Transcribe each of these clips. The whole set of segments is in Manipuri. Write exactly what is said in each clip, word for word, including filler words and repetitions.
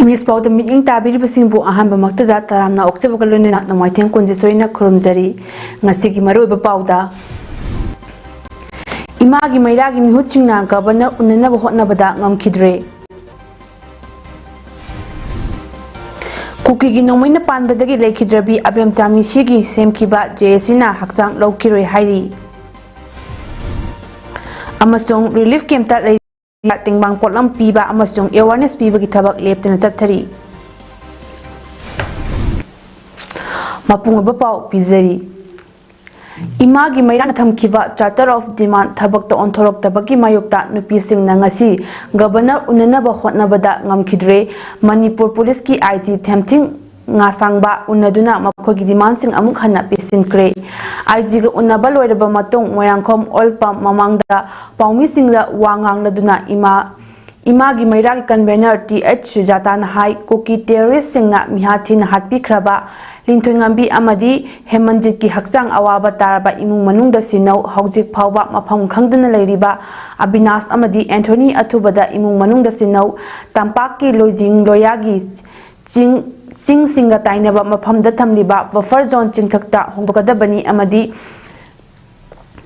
ꯏꯪꯂꯤꯁ ꯄꯥꯎꯗ ꯃꯤꯠꯌꯦꯡ ꯇꯥꯕꯤꯔꯤꯕꯁꯤꯡꯕꯨ ꯑꯍꯥꯟꯕꯃꯛꯇꯗ ꯇꯔꯥꯝꯅ ꯑꯣꯛꯆꯕꯒ ꯂꯣꯏꯅꯅ ꯅꯣꯡꯃꯥꯏꯊꯦꯝ ꯀꯨꯟꯖꯦꯁꯣꯏꯅ ꯈꯨꯔꯨꯝꯖꯔꯤ꯫ ꯉꯁꯤꯒꯤ ꯃꯔꯨꯑꯣꯏꯕ ꯄꯥꯎꯗ, ꯏꯃꯥꯒꯤ ꯃꯩꯔꯥꯒꯤ ꯃꯤꯍꯨꯠꯁꯤꯡꯅ ꯒꯕꯔꯅꯔ ꯎꯅꯅꯕ ꯍꯣꯠꯅꯕꯗ ꯉꯝꯈꯤꯗ꯭ꯔꯦ꯫ ꯀꯨꯀꯤꯒꯤ ꯅꯣꯡꯃꯩꯅ ꯄꯥꯟꯕꯗꯒꯤ ꯂꯩꯈꯤꯗ꯭ꯔꯕꯤ ꯑꯕꯦꯝꯆꯥ ꯃꯤꯁꯤꯒꯤ ꯁꯦꯝꯈꯤꯕ ꯖꯦ ꯑꯦ ꯁꯤꯅ ꯍꯛꯆꯥꯡ ꯂꯧꯈꯤꯔꯣꯏ ꯍꯥꯏꯔꯤ꯫ ꯑꯃꯁꯨꯡ ꯔꯤꯂꯤꯐ ꯀꯦꯝꯞꯇ ꯂꯩꯔꯤꯕ ꯇꯦꯡꯕꯥꯡ ꯄꯣꯠꯂꯝ ꯄꯤꯕ ꯑꯃꯁꯨꯡ ꯑꯦꯋꯥꯔꯅꯦꯁ ꯄꯤꯕꯒꯤ ꯊꯕꯛ ꯂꯦꯞꯇꯅ ꯆꯠꯊꯔꯤ꯫ ꯃꯄꯨꯡ ꯑꯣꯏꯕ ꯄꯥꯎ ꯄꯤꯖꯔꯤ꯫ ꯏꯃꯥꯒꯤ ꯃꯩꯔꯥꯅ ꯊꯝꯈꯤꯕ Charter of Demand ꯊꯕꯛꯇ ꯑꯣꯟꯊꯣꯔꯛꯇꯕꯒꯤ ꯃꯥꯌꯣꯛꯇ ꯅꯨꯄꯤꯁꯤꯡꯅ ꯉꯁꯤ ꯒꯕꯔꯅꯔ ꯎꯅꯅꯕ ꯍꯣꯠꯅꯕꯗ ꯉꯝꯈꯤꯗ꯭ꯔꯦ꯫ ꯃꯅꯤꯄꯨꯔ ꯄꯨꯂꯤꯁꯀꯤ ꯑꯥꯏ ꯖꯤ ꯊꯦꯝꯊꯤꯡ ꯉꯥꯁꯥꯡꯕ ꯎꯅꯗꯨꯅ ꯃꯈꯣꯏꯒꯤ ꯗꯤꯃꯥꯟꯁꯤꯡ ꯑꯃꯨꯛ ꯍꯟꯅ ꯄꯤꯁꯤꯟꯈ꯭ꯔꯦ꯫ ꯑꯥꯏ ꯖꯤꯒ ꯎꯅꯕ ꯂꯣꯏꯔꯕ ꯃꯇꯨꯡ ꯃꯣꯏꯔꯥꯡꯈꯣꯝ ꯑꯣꯏꯜ ꯄꯝ ꯃꯃꯥꯡꯗ ꯄꯥꯎꯃꯤꯁꯤꯡꯗ ꯋꯥ ꯉꯥꯡꯂꯗꯨꯅ ꯏꯃꯥ ꯏꯃꯥꯒꯤ ꯃꯩꯔꯥꯒꯤ ꯀꯟꯚꯦꯅꯔ ꯇꯤ ꯑꯩꯆ ꯁꯨꯖꯥꯇꯥꯅ ꯍꯥꯏ, ꯀꯨꯀꯤ ꯇꯦꯔꯣꯔꯤꯁꯁꯤꯡꯅ ꯃꯤꯍꯥꯠ ꯊꯤꯅ ꯍꯥꯠꯄꯤꯈ꯭ꯔꯕ ꯂꯤꯟꯊꯣꯏꯉꯝꯕꯤ ꯑꯃꯗꯤ ꯍꯦꯃꯟꯖꯤꯠꯀꯤ ꯍꯛꯆꯥꯡ ꯑꯋꯥꯕ ꯇꯥꯔꯕ ꯏꯃꯨꯡ ꯃꯅꯨꯡꯗ ꯁꯤꯟꯅꯧ꯫ ꯍꯧꯖꯤꯛ ꯐꯥꯎꯕ ꯃꯐꯝ ꯈꯪꯗꯅ ꯂꯩꯔꯤꯕ ꯑꯕꯤꯅꯥꯁ ꯑꯃꯗꯤ ꯑꯦꯟꯊꯣꯅꯤ ꯑꯊꯨꯕꯗ ꯏꯃꯨꯡ ꯃꯅꯨꯡꯗ ꯁꯤꯟꯅꯧ꯫ ꯇꯝꯄꯥꯛꯀꯤ ꯂꯣꯏꯖꯤꯡ ꯂꯣꯌꯥꯒꯤ ꯆꯤꯡ, ꯆꯤꯡꯁꯤꯡꯒ ꯇꯥꯏꯅꯕ ꯃꯐꯝꯗ ꯊꯝꯂꯤꯕ ꯕꯐꯔ ꯖꯣꯟ ꯆꯤꯡꯊꯛꯇ ꯍꯣꯡꯗꯣꯛꯀꯗꯕꯅꯤ ꯑꯃꯗꯤ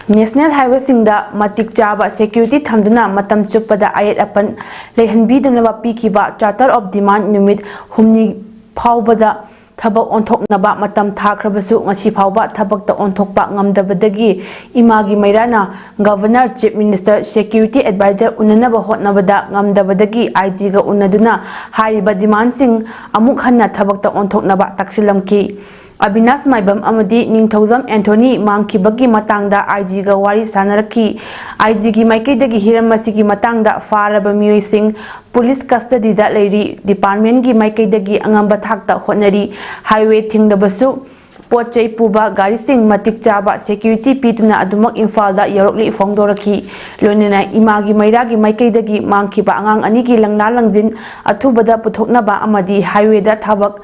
ꯅꯦꯁꯅꯦꯜ ꯍꯥꯏꯋꯦꯁꯤꯡꯗ ꯃꯇꯤꯛ ꯆꯥꯕ ꯁꯦꯀ꯭ꯌꯨꯔꯤꯇꯤ ꯊꯝꯗꯨꯅ ꯃꯇꯝ ꯆꯨꯞꯄꯗ ꯑꯌꯦꯠ ꯑꯄꯟ ꯂꯩꯍꯟꯕꯤꯗꯅꯕ ꯄꯤꯈꯤꯕ Charter of Demand ꯅꯨꯃꯤꯠ ꯍꯨꯝꯅꯤ ꯐꯥꯎꯕꯗ ꯊꯕꯛ ꯑꯣꯟꯊꯣꯛꯅꯕ ꯃꯇꯝ ꯊꯥꯈ꯭ꯔꯕꯁꯨ ꯉꯁꯤ ꯐꯥꯎꯕ ꯊꯕꯛꯇ ꯑꯣꯟꯊꯣꯛꯄ ꯉꯝꯗꯕꯗꯒꯤ ꯏꯃꯥꯒꯤ ꯃꯩꯔꯥꯅ governor, chief minister, security adviser ꯎꯅꯅꯕ ꯍꯣꯠꯅꯕꯗ ꯉꯝꯗꯕꯗꯒꯤ ꯑꯥꯏ ꯖꯤꯒ ꯎꯅꯗꯨꯅ ꯍꯥꯏꯔꯤꯕ ꯗꯤꯃꯥꯟꯁꯤꯡ ꯑꯃꯨꯛ ꯍꯟꯅ ꯊꯕꯛꯇ ꯑꯣꯟꯊꯣꯛꯅꯕ ꯇꯛꯁꯤꯜꯂꯝꯈꯤ꯫ ꯑꯕꯤꯅꯥꯁ ꯃꯥꯏꯕꯝ ꯑꯃꯗꯤ ꯅꯤꯡꯊꯧꯖꯝ ꯑꯦꯟꯊꯣꯅꯤ ꯃꯥꯡꯈꯤꯕꯒꯤ ꯃꯇꯥꯡꯗ ꯑꯥꯏ ꯖꯤꯒ ꯋꯥꯔꯤ ꯁꯥꯟꯅꯔꯛꯈꯤ꯫ ꯑꯥꯏ ꯖꯤꯒꯤ ꯃꯥꯏꯀꯩꯗꯒꯤ ꯍꯤꯔꯝ ꯑꯁꯤꯒꯤ ꯃꯇꯥꯡꯗ ꯐꯥꯔꯕ ꯃꯤꯑꯣꯏꯁꯤꯡ ꯄꯨꯂꯤꯁ ꯀꯁꯇꯗꯤꯗ ꯂꯩꯔꯤ꯫ ꯗꯤꯄꯥꯔꯠꯃꯦꯟꯒꯤ ꯃꯥꯏꯀꯩꯗꯒꯤ ꯑꯉꯝꯕ ꯊꯥꯛꯇ ꯍꯣꯠꯅꯔꯤ꯫ ꯍꯥꯏꯋꯦ ꯊꯤꯡꯂꯕꯁꯨ ꯄꯣꯠ ꯆꯩ ꯄꯨꯕ ꯒꯥꯔꯤꯁꯤꯡ ꯃꯇꯤꯛ ꯆꯥꯕ ꯁꯦꯀ꯭ꯌꯨꯔꯤꯇꯤ ꯄꯤꯗꯨꯅ ꯑꯗꯨꯃꯛ ꯏꯝꯐꯥꯜꯗ ꯌꯧꯔꯛꯂꯤ ꯐꯣꯡꯗꯣꯔꯛꯈꯤ꯫ ꯂꯣꯏꯅꯅ ꯏꯃꯥꯒꯤ ꯃꯩꯔꯥꯒꯤ ꯃꯥꯏꯀꯩꯗꯒꯤ ꯃꯥꯡꯈꯤꯕ ꯑꯉꯥꯡ ꯑꯅꯤꯒꯤ ꯂꯪꯂꯥ ꯂꯪꯖꯤꯟ ꯑꯊꯨꯕꯗ ꯄꯨꯊꯣꯛꯅꯕ ꯑꯃꯗꯤ ꯍꯥꯏꯋꯦꯗ ꯊꯕꯛ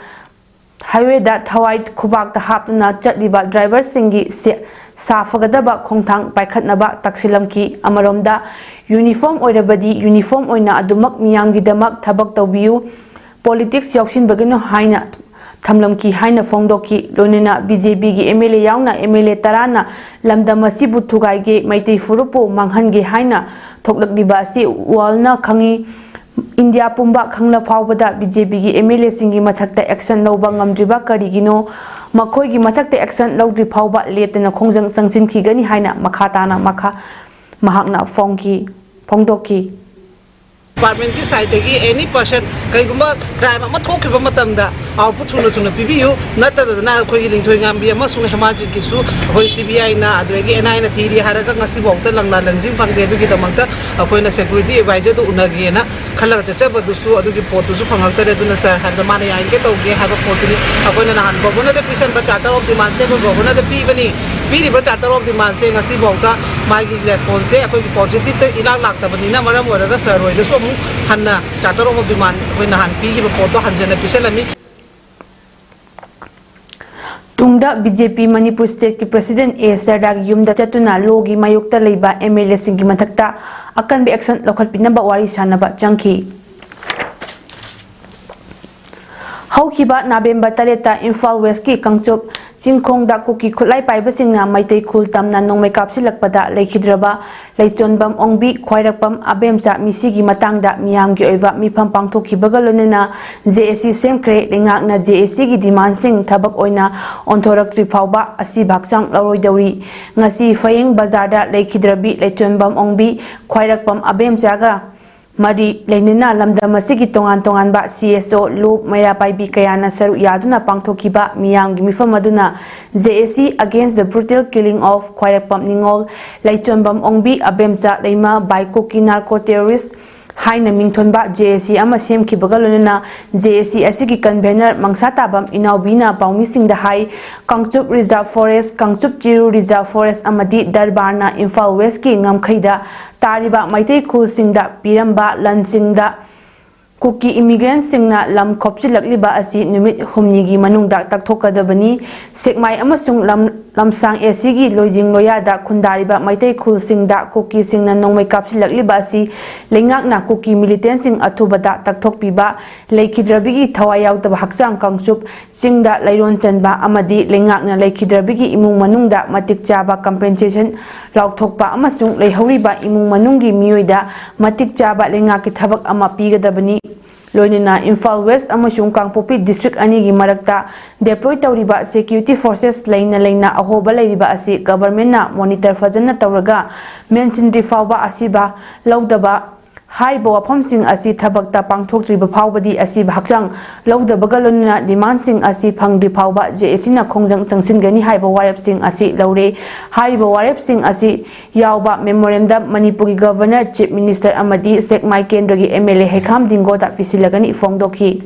ꯍꯥꯏꯋꯦꯗ ꯊꯋꯥꯏ ꯈꯨꯕꯥꯛꯇ ꯍꯥꯞꯇꯨꯅ ꯆꯠꯂꯤꯕ ꯗ꯭ꯔꯥꯏꯚꯔꯁꯤꯡꯒꯤ ꯁꯦ-, ꯁꯥꯐꯒꯗꯕ ꯈꯣꯡꯊꯥꯡ ꯄꯥꯏꯈꯠꯅꯕ ꯇꯛꯁꯤꯜꯂꯝꯈꯤ꯫ ꯑꯃꯔꯣꯝꯗ ꯌꯨꯅꯤꯐꯣꯔꯝ ꯑꯣꯏꯔꯕꯗꯤ ꯌꯨꯅꯤꯐꯣꯔꯝ ꯑꯣꯏꯅ ꯑꯗꯨꯃꯛ ꯃꯤꯌꯥꯝꯒꯤꯗꯃꯛ ꯊꯕꯛ ꯇꯧꯕꯤꯌꯨ, ꯄꯣꯂꯤꯇꯤꯛꯁ ꯌꯥꯎꯁꯤꯟꯕꯒꯅꯨ ꯍꯥꯏꯅ ꯊꯝꯂꯝꯈꯤ ꯍꯥꯏꯅ ꯐꯣꯡꯗꯣꯛꯈꯤ꯫ ꯂꯣꯏꯅꯅ ꯕꯤ ꯖꯦ ꯄꯤꯒꯤ ꯑꯦꯝ ꯑꯦꯜ ꯑꯦ ꯌꯥꯎꯅ ꯑꯦꯝ ꯑꯦꯜ ꯑꯦ ꯇꯔꯥꯅ ꯂꯝꯗꯝ ꯑꯁꯤꯕꯨ ꯊꯨꯒꯥꯏꯒꯦ, ꯃꯩꯇꯩ ꯐꯨꯔꯨꯞꯄꯨ ꯃꯥꯡꯍꯟꯒꯦ ꯍꯥꯏꯅ ꯊꯣꯛꯂꯛꯂꯤꯕ ꯑꯁꯤ ꯋꯥꯔꯜꯅ ꯈꯪꯏ꯫ ꯏꯟꯗꯤꯌꯥ ꯄꯨꯝꯕ ꯈꯪꯂ ꯐꯥꯎꯕꯗ ꯕꯤ ꯖꯦ ꯄꯤꯒꯤ ꯑꯦꯝ ꯑꯦꯜ ꯑꯦꯁꯤꯡꯒꯤ ꯃꯊꯛꯇ ꯑꯦꯛꯁꯟ ꯂꯧꯕ ꯉꯝꯗ꯭ꯔꯤꯕ ꯀꯔꯤꯒꯤꯅꯣ? ꯃꯈꯣꯏꯒꯤ ꯃꯊꯛꯇ ꯑꯦꯛꯁꯟ ꯂꯧꯗ꯭ꯔꯤ ꯐꯥꯎꯕ ꯂꯦꯞꯇꯅ ꯈꯣꯡꯖꯪ ꯆꯪꯁꯤꯟꯈꯤꯒꯅꯤ ꯍꯥꯏꯅ ꯃꯈꯥ ꯇꯥꯅ ꯃꯈꯥ ꯃꯍꯥꯛꯅ ꯐꯣꯡꯈꯤ, ꯐꯣꯡꯗꯣꯛꯈꯤ꯫ ꯗꯤꯄꯥꯔꯠꯃꯦꯟꯠꯀꯤ ꯁꯥꯏꯠꯇꯒꯤ ꯑꯦꯅꯤ ꯄꯔꯁꯟ ꯀꯩꯒꯨꯝꯕ ꯀ꯭ꯔꯥꯏꯝ ꯑꯃ ꯊꯣꯛꯈꯤꯕ ꯃꯇꯝꯗ ꯑꯥꯎꯠꯄꯨꯠ ꯊꯨꯅ ꯊꯨꯅ ꯄꯤꯕꯤꯌꯨ, ꯅꯠꯇꯗꯅ ꯑꯩꯈꯣꯏꯒꯤ ꯂꯤꯡꯊꯣꯏꯉꯥꯝꯕꯤ ꯑꯃꯁꯨꯡ ꯍꯦꯃꯥꯖꯤꯠꯀꯤꯁꯨ ꯑꯩꯈꯣꯏ ꯁꯤ ꯕꯤ ꯑꯥꯏꯅ ꯑꯗꯨꯗꯒꯤ ꯑꯦꯟ ꯑꯥꯏꯅ ꯊꯤꯔꯤ ꯍꯥꯏꯔꯒ ꯉꯁꯤꯐꯥꯎꯗ ꯂꯪꯂꯥ ꯂꯪꯖꯤꯡ ꯐꯪꯗꯦ꯫ ꯑꯗꯨꯒꯤꯗꯃꯛꯇ ꯑꯩꯈꯣꯏꯅ ꯁꯦꯀ꯭ꯌꯨꯔꯤꯇꯤ ꯑꯦꯗꯚꯥꯏꯖꯔꯗꯨ ꯎꯅꯒꯦꯅ ꯈꯜꯂꯒ ꯆꯠꯆꯕꯗꯨꯁꯨ ꯑꯗꯨꯒꯤ ꯄꯣꯠꯇꯨꯁꯨ ꯐꯪꯉꯛꯇꯔꯦ꯫ ꯑꯗꯨꯅ ꯁꯥꯔ ꯍꯥꯏꯕꯗ ꯃꯥꯅ ꯌꯥꯔꯤꯈꯩ ꯇꯧꯒꯦ ꯍꯥꯏꯕ ꯄꯣꯠꯇꯨꯅꯤ꯫ ꯑꯩꯈꯣꯏꯅ ꯅꯍꯥꯟ ꯒꯣꯕꯔꯅꯔꯗ ꯄꯤꯁꯟꯕ ꯆꯥꯔꯇꯔ ꯑꯣꯐ ꯗꯤꯃꯥꯟꯁꯦ ꯑꯩꯈꯣꯏ ꯒꯣꯕꯔꯅꯔꯗ ꯄꯤꯕꯅꯤ꯫ ꯄꯤꯔꯤꯕ ꯆꯥꯔꯇꯔ ꯑꯣꯐ ꯗꯤꯃꯥꯟꯁꯦ ꯉꯁꯤꯐꯥꯎꯗ ꯃꯥꯒꯤ ꯔꯦꯁꯄꯣꯟꯁꯁꯦ ꯑꯩꯈꯣꯏꯒꯤ ꯄꯣꯖꯤꯇꯤꯚꯇ ꯏꯂꯥꯛ ꯂꯥꯛꯇꯕꯅꯤꯅ ꯃꯔꯝ ꯑꯣꯏꯔꯒ ꯁꯥꯔ ꯍꯣꯏꯗꯁꯨ ꯑꯃꯨꯛ ꯍꯟꯅ ꯆꯥꯔꯇꯔ ꯑꯣꯐ ꯗꯤꯃꯥꯟ ꯑꯩꯈꯣꯏ ꯅꯍꯥꯟ ꯄꯤꯈꯤꯕ ꯄꯣꯠꯇꯣ ꯍꯟꯖꯟꯅ ꯄꯤꯁꯜꯂꯝꯃꯤ꯫ ꯇꯨꯡꯗ ꯕꯤ ꯖꯦ ꯄꯤ ꯃꯅꯤꯄꯨꯔ ꯁ꯭ꯇꯦꯠꯀꯤ ꯄ꯭ꯔꯁꯤꯗꯦꯟꯠ ꯑꯦ ꯁꯔꯗꯥꯒꯤ ꯌꯨꯝꯗ ꯆꯠꯇꯨꯅ ꯂꯣꯒꯤ ꯃꯥꯌꯣꯛꯇ ꯂꯩꯕ ꯑꯦꯝ ꯑꯦꯜ ꯑꯦꯁꯤꯡꯒꯤ ꯃꯊꯛꯇ ꯑꯀꯟꯕ ꯑꯦꯛꯁꯟ ꯂꯧꯈꯠꯄꯤꯅꯕ ꯋꯥꯔꯤ ꯁꯥꯅꯕ ꯆꯪꯈꯤ꯫ ꯍꯧꯈꯤꯕ ꯅꯕꯦꯝꯕꯔ ꯇꯔꯦꯠꯇ ꯏꯝꯐꯥꯜ ꯋꯦꯁꯀꯤ ꯀꯥꯡꯆꯨꯞ ꯆꯤꯡꯈꯣꯡꯗ ꯀꯨꯀꯤ ꯈꯨꯠꯂꯥꯏ ꯄꯥꯏꯕꯁꯤꯡꯅ ꯃꯩꯇꯩ ꯈꯨꯜ ꯇꯝꯅ ꯅꯣꯡꯃꯩ ꯀꯥꯞꯁꯤꯜꯂꯛꯄꯗ ꯂꯩꯈꯤꯗ꯭ꯔꯕ ꯂꯩꯆꯣꯟꯕꯝ ꯑꯣꯡꯕꯤ, ꯈ꯭ꯋꯥꯏꯔꯥꯛꯄꯝ ꯑꯕꯦꯝꯆꯥ ꯃꯤꯁꯤꯒꯤ ꯃꯇꯥꯡꯗ ꯃꯤꯌꯥꯝꯒꯤ ꯑꯣꯏꯕ ꯃꯤꯐꯝ ꯄꯥꯡꯊꯣꯛꯈꯤꯕꯒ ꯂꯣꯏꯅꯅ ꯖꯦ ꯑꯦ ꯁꯤ ꯁꯦꯝꯈ꯭ꯔꯦ꯫ ꯂꯩꯉꯥꯛꯅ ꯖꯦ ꯑꯦ ꯁꯤꯒꯤ ꯗꯤꯃꯥꯟꯁꯤꯡ ꯊꯕꯛ ꯑꯣꯏꯅ ꯑꯣꯟꯊꯣꯔꯛꯇ꯭ꯔꯤ ꯐꯥꯎꯕ ꯑꯁꯤꯕ ꯍꯛꯆꯥꯡ ꯂꯧꯔꯣꯏꯗꯧꯔꯤ꯫ ꯉꯁꯤ ꯐꯌꯦꯡ ꯕꯖꯥꯔꯗ ꯂꯩꯈꯤꯗ꯭ꯔꯕꯤ ꯂꯩꯆꯣꯟꯕꯝ ꯑꯣꯡꯕꯤ, ꯈ꯭ꯋꯥꯏꯔꯥꯛꯄꯝ ꯑꯕꯦꯝꯆꯥꯒ ꯃꯔꯤ ꯂꯩꯅꯅ ꯂꯝꯗꯝ ꯑꯁꯤꯒꯤ ꯇꯣꯉꯥꯟ ꯇꯣꯉꯥꯟꯕ C S O, ꯂꯨꯞ, ꯃꯩꯔꯥ ꯄꯥꯏꯕꯤ ꯀꯌꯥꯅ ꯁꯔꯨꯛ ꯌꯥꯗꯨꯅ ꯄꯥꯡꯊꯣꯛꯈꯤꯕ ꯃꯤꯌꯥꯝꯒꯤ ꯃꯤꯐꯝ ꯑꯗꯨꯅ J A C Against the Brutal Killing of ꯈ꯭ꯋꯥꯏꯔꯥꯛꯄꯝ ꯅꯤꯉꯣꯜ, ꯂꯩꯆꯣꯟꯕꯝ ꯑꯣꯡꯕꯤ, ꯑꯕꯦꯝꯆꯥ ꯂꯩꯃ by Kuki Narco Terrorist ꯍꯥꯏꯅ ꯃꯤꯡꯊꯣꯟꯕ J A C ꯑꯃ ꯁꯦꯝꯈꯤꯕꯒ ꯂꯣꯏꯅꯅ J A C ꯑꯁꯤꯒꯤ convener ꯃꯪꯁꯥ ꯇꯥꯕꯝ ꯏꯅꯥꯎꯕꯤꯅ ꯄꯥꯎꯃꯤꯁꯤꯡꯗ ꯍꯥꯏ, ꯀꯥꯡꯆꯨꯞ Reserve Forest, ꯀꯥꯡꯆꯨꯞ ꯆꯤꯔꯨ Reserve Forest ꯑꯃꯗꯤ ꯗꯔꯕꯥꯔꯅ ꯏꯝꯐꯥꯜ West ꯀꯤ ꯉꯝꯈꯩꯗ ꯇꯥꯔꯤꯕ ꯃꯩꯇꯩ ꯈꯨꯜꯁꯤꯡꯗ ꯄꯤꯔꯝꯕ ꯂꯟꯁꯤꯡꯗ ꯀꯨꯀꯤ immigrant ꯁꯤꯡꯅ ꯂꯝ ꯈꯣꯞꯆꯤꯜꯂꯛꯂꯤꯕ ꯑꯁꯤ ꯅꯨꯃꯤꯠ ꯍꯨꯝꯅꯤꯒꯤ ꯃꯅꯨꯡꯗ ꯇꯛꯊꯣꯛꯀꯗꯕꯅꯤ꯫ ꯁꯦꯛꯃꯥꯏ ꯑꯃꯁꯨꯡ ꯂꯝ-, ꯂꯝꯁꯥꯡ A C ꯒꯤ ꯂꯣꯏꯖꯤꯡ ꯂꯣꯌꯥꯗ ꯈꯨꯟꯗꯥꯔꯤꯕ ꯃꯩꯇꯩ ꯈꯨꯜꯁꯤꯡꯗ ꯀꯨꯀꯤꯁꯤꯡꯅ ꯅꯣꯡꯃꯩ ꯀꯥꯞꯁꯤꯜꯂꯛꯂꯤꯕ ꯑꯁꯤ ꯂꯩꯉꯥꯛꯅ ꯀꯨꯀꯤ militant ꯁꯤꯡ ꯑꯊꯨꯕꯗ ꯇꯛꯊꯣꯛꯄꯤꯕ, ꯂꯩꯈꯤꯗ꯭ꯔꯕꯤꯒꯤ ꯊꯋꯥꯏ ꯌꯥꯎꯗꯕ ꯍꯛꯆꯥꯡ ꯀꯥꯡꯆꯨꯞ ꯆꯤꯡꯗ ꯂꯩꯔꯣꯟ ꯆꯟꯕ ꯑꯃꯗꯤ ꯂꯩꯉꯥꯛꯅ ꯂꯩꯈꯤꯗ꯭ꯔꯕꯤꯒꯤ ꯏꯃꯨꯡ ꯃꯅꯨꯡꯗ ꯃꯇꯤꯛ ꯆꯥꯕ compensation ꯂꯥꯎꯊꯣꯛꯄ ꯑꯃꯁꯨꯡ ꯂꯩꯍꯧꯔꯤꯕ ꯏꯃꯨꯡ ꯃꯅꯨꯡꯒꯤ ꯃꯤꯑꯣꯏꯗ ꯃꯇꯤꯛ ꯆꯥꯕ ꯂꯩꯉꯥꯛꯀꯤ ꯊꯕꯛ ꯑꯃ ꯄꯤꯒꯗꯕꯅꯤ꯫ ꯂꯣꯏꯅꯅ ꯏꯝꯐꯥꯜ West ꯑꯃꯁꯨꯡ ꯀꯥꯡꯄꯣꯛꯄꯤ district ꯑꯅꯤꯒꯤ ꯃꯔꯛꯇ deploy ꯇꯧꯔꯤꯕ security forces ꯂꯩꯅ ꯂꯩꯅ ꯑꯍꯣꯕ ꯂꯩꯔꯤꯕ ꯑꯁꯤ government ꯅ monitor ꯐꯖꯅ ꯇꯧꯔꯒ ꯃꯦꯟꯁꯤꯟꯗ꯭ꯔꯤ ꯐꯥꯎꯕ ꯑꯁꯤꯕ ꯂꯧꯗꯕ, ꯍꯥꯏꯔꯤꯕ ꯋꯥꯐꯝꯁꯤꯡ ꯑꯁꯤ ꯊꯕꯛꯇ ꯄꯥꯡꯊꯣꯛꯇ꯭ꯔꯤꯕ ꯐꯥꯎꯕꯗꯤ ꯑꯁꯤꯕ ꯍꯛꯆꯥꯡ ꯂꯧꯗꯕꯒ ꯂꯣꯏꯅꯅ demand ꯁꯤꯡ ꯑꯁꯤ ꯐꯪꯗ꯭ꯔꯤ ꯐꯥꯎꯕ J A C ꯅ ꯈꯣꯡꯖꯪ ꯆꯪꯁꯤꯟꯒꯅꯤ ꯍꯥꯏꯕ ꯋꯥꯔꯦꯞꯁꯤꯡ ꯑꯁꯤ ꯂꯧꯔꯦ꯫ ꯍꯥꯏꯔꯤꯕ ꯋꯥꯔꯦꯞꯁꯤꯡ ꯑꯁꯤ ꯌꯥꯎꯕ memorandum ꯃꯅꯤꯄꯨꯔꯒꯤ governor, chief minister ꯑꯃꯗꯤ ꯁꯦꯛꯃꯥꯏ ꯀꯦꯟꯗ꯭ꯔꯒꯤ M L A ꯍꯩꯈꯥꯝ ꯗꯤꯡꯒꯣꯗ ꯄꯤꯁꯤꯜꯂꯒꯅꯤ ꯐꯣꯡꯗꯣꯛꯈꯤ꯫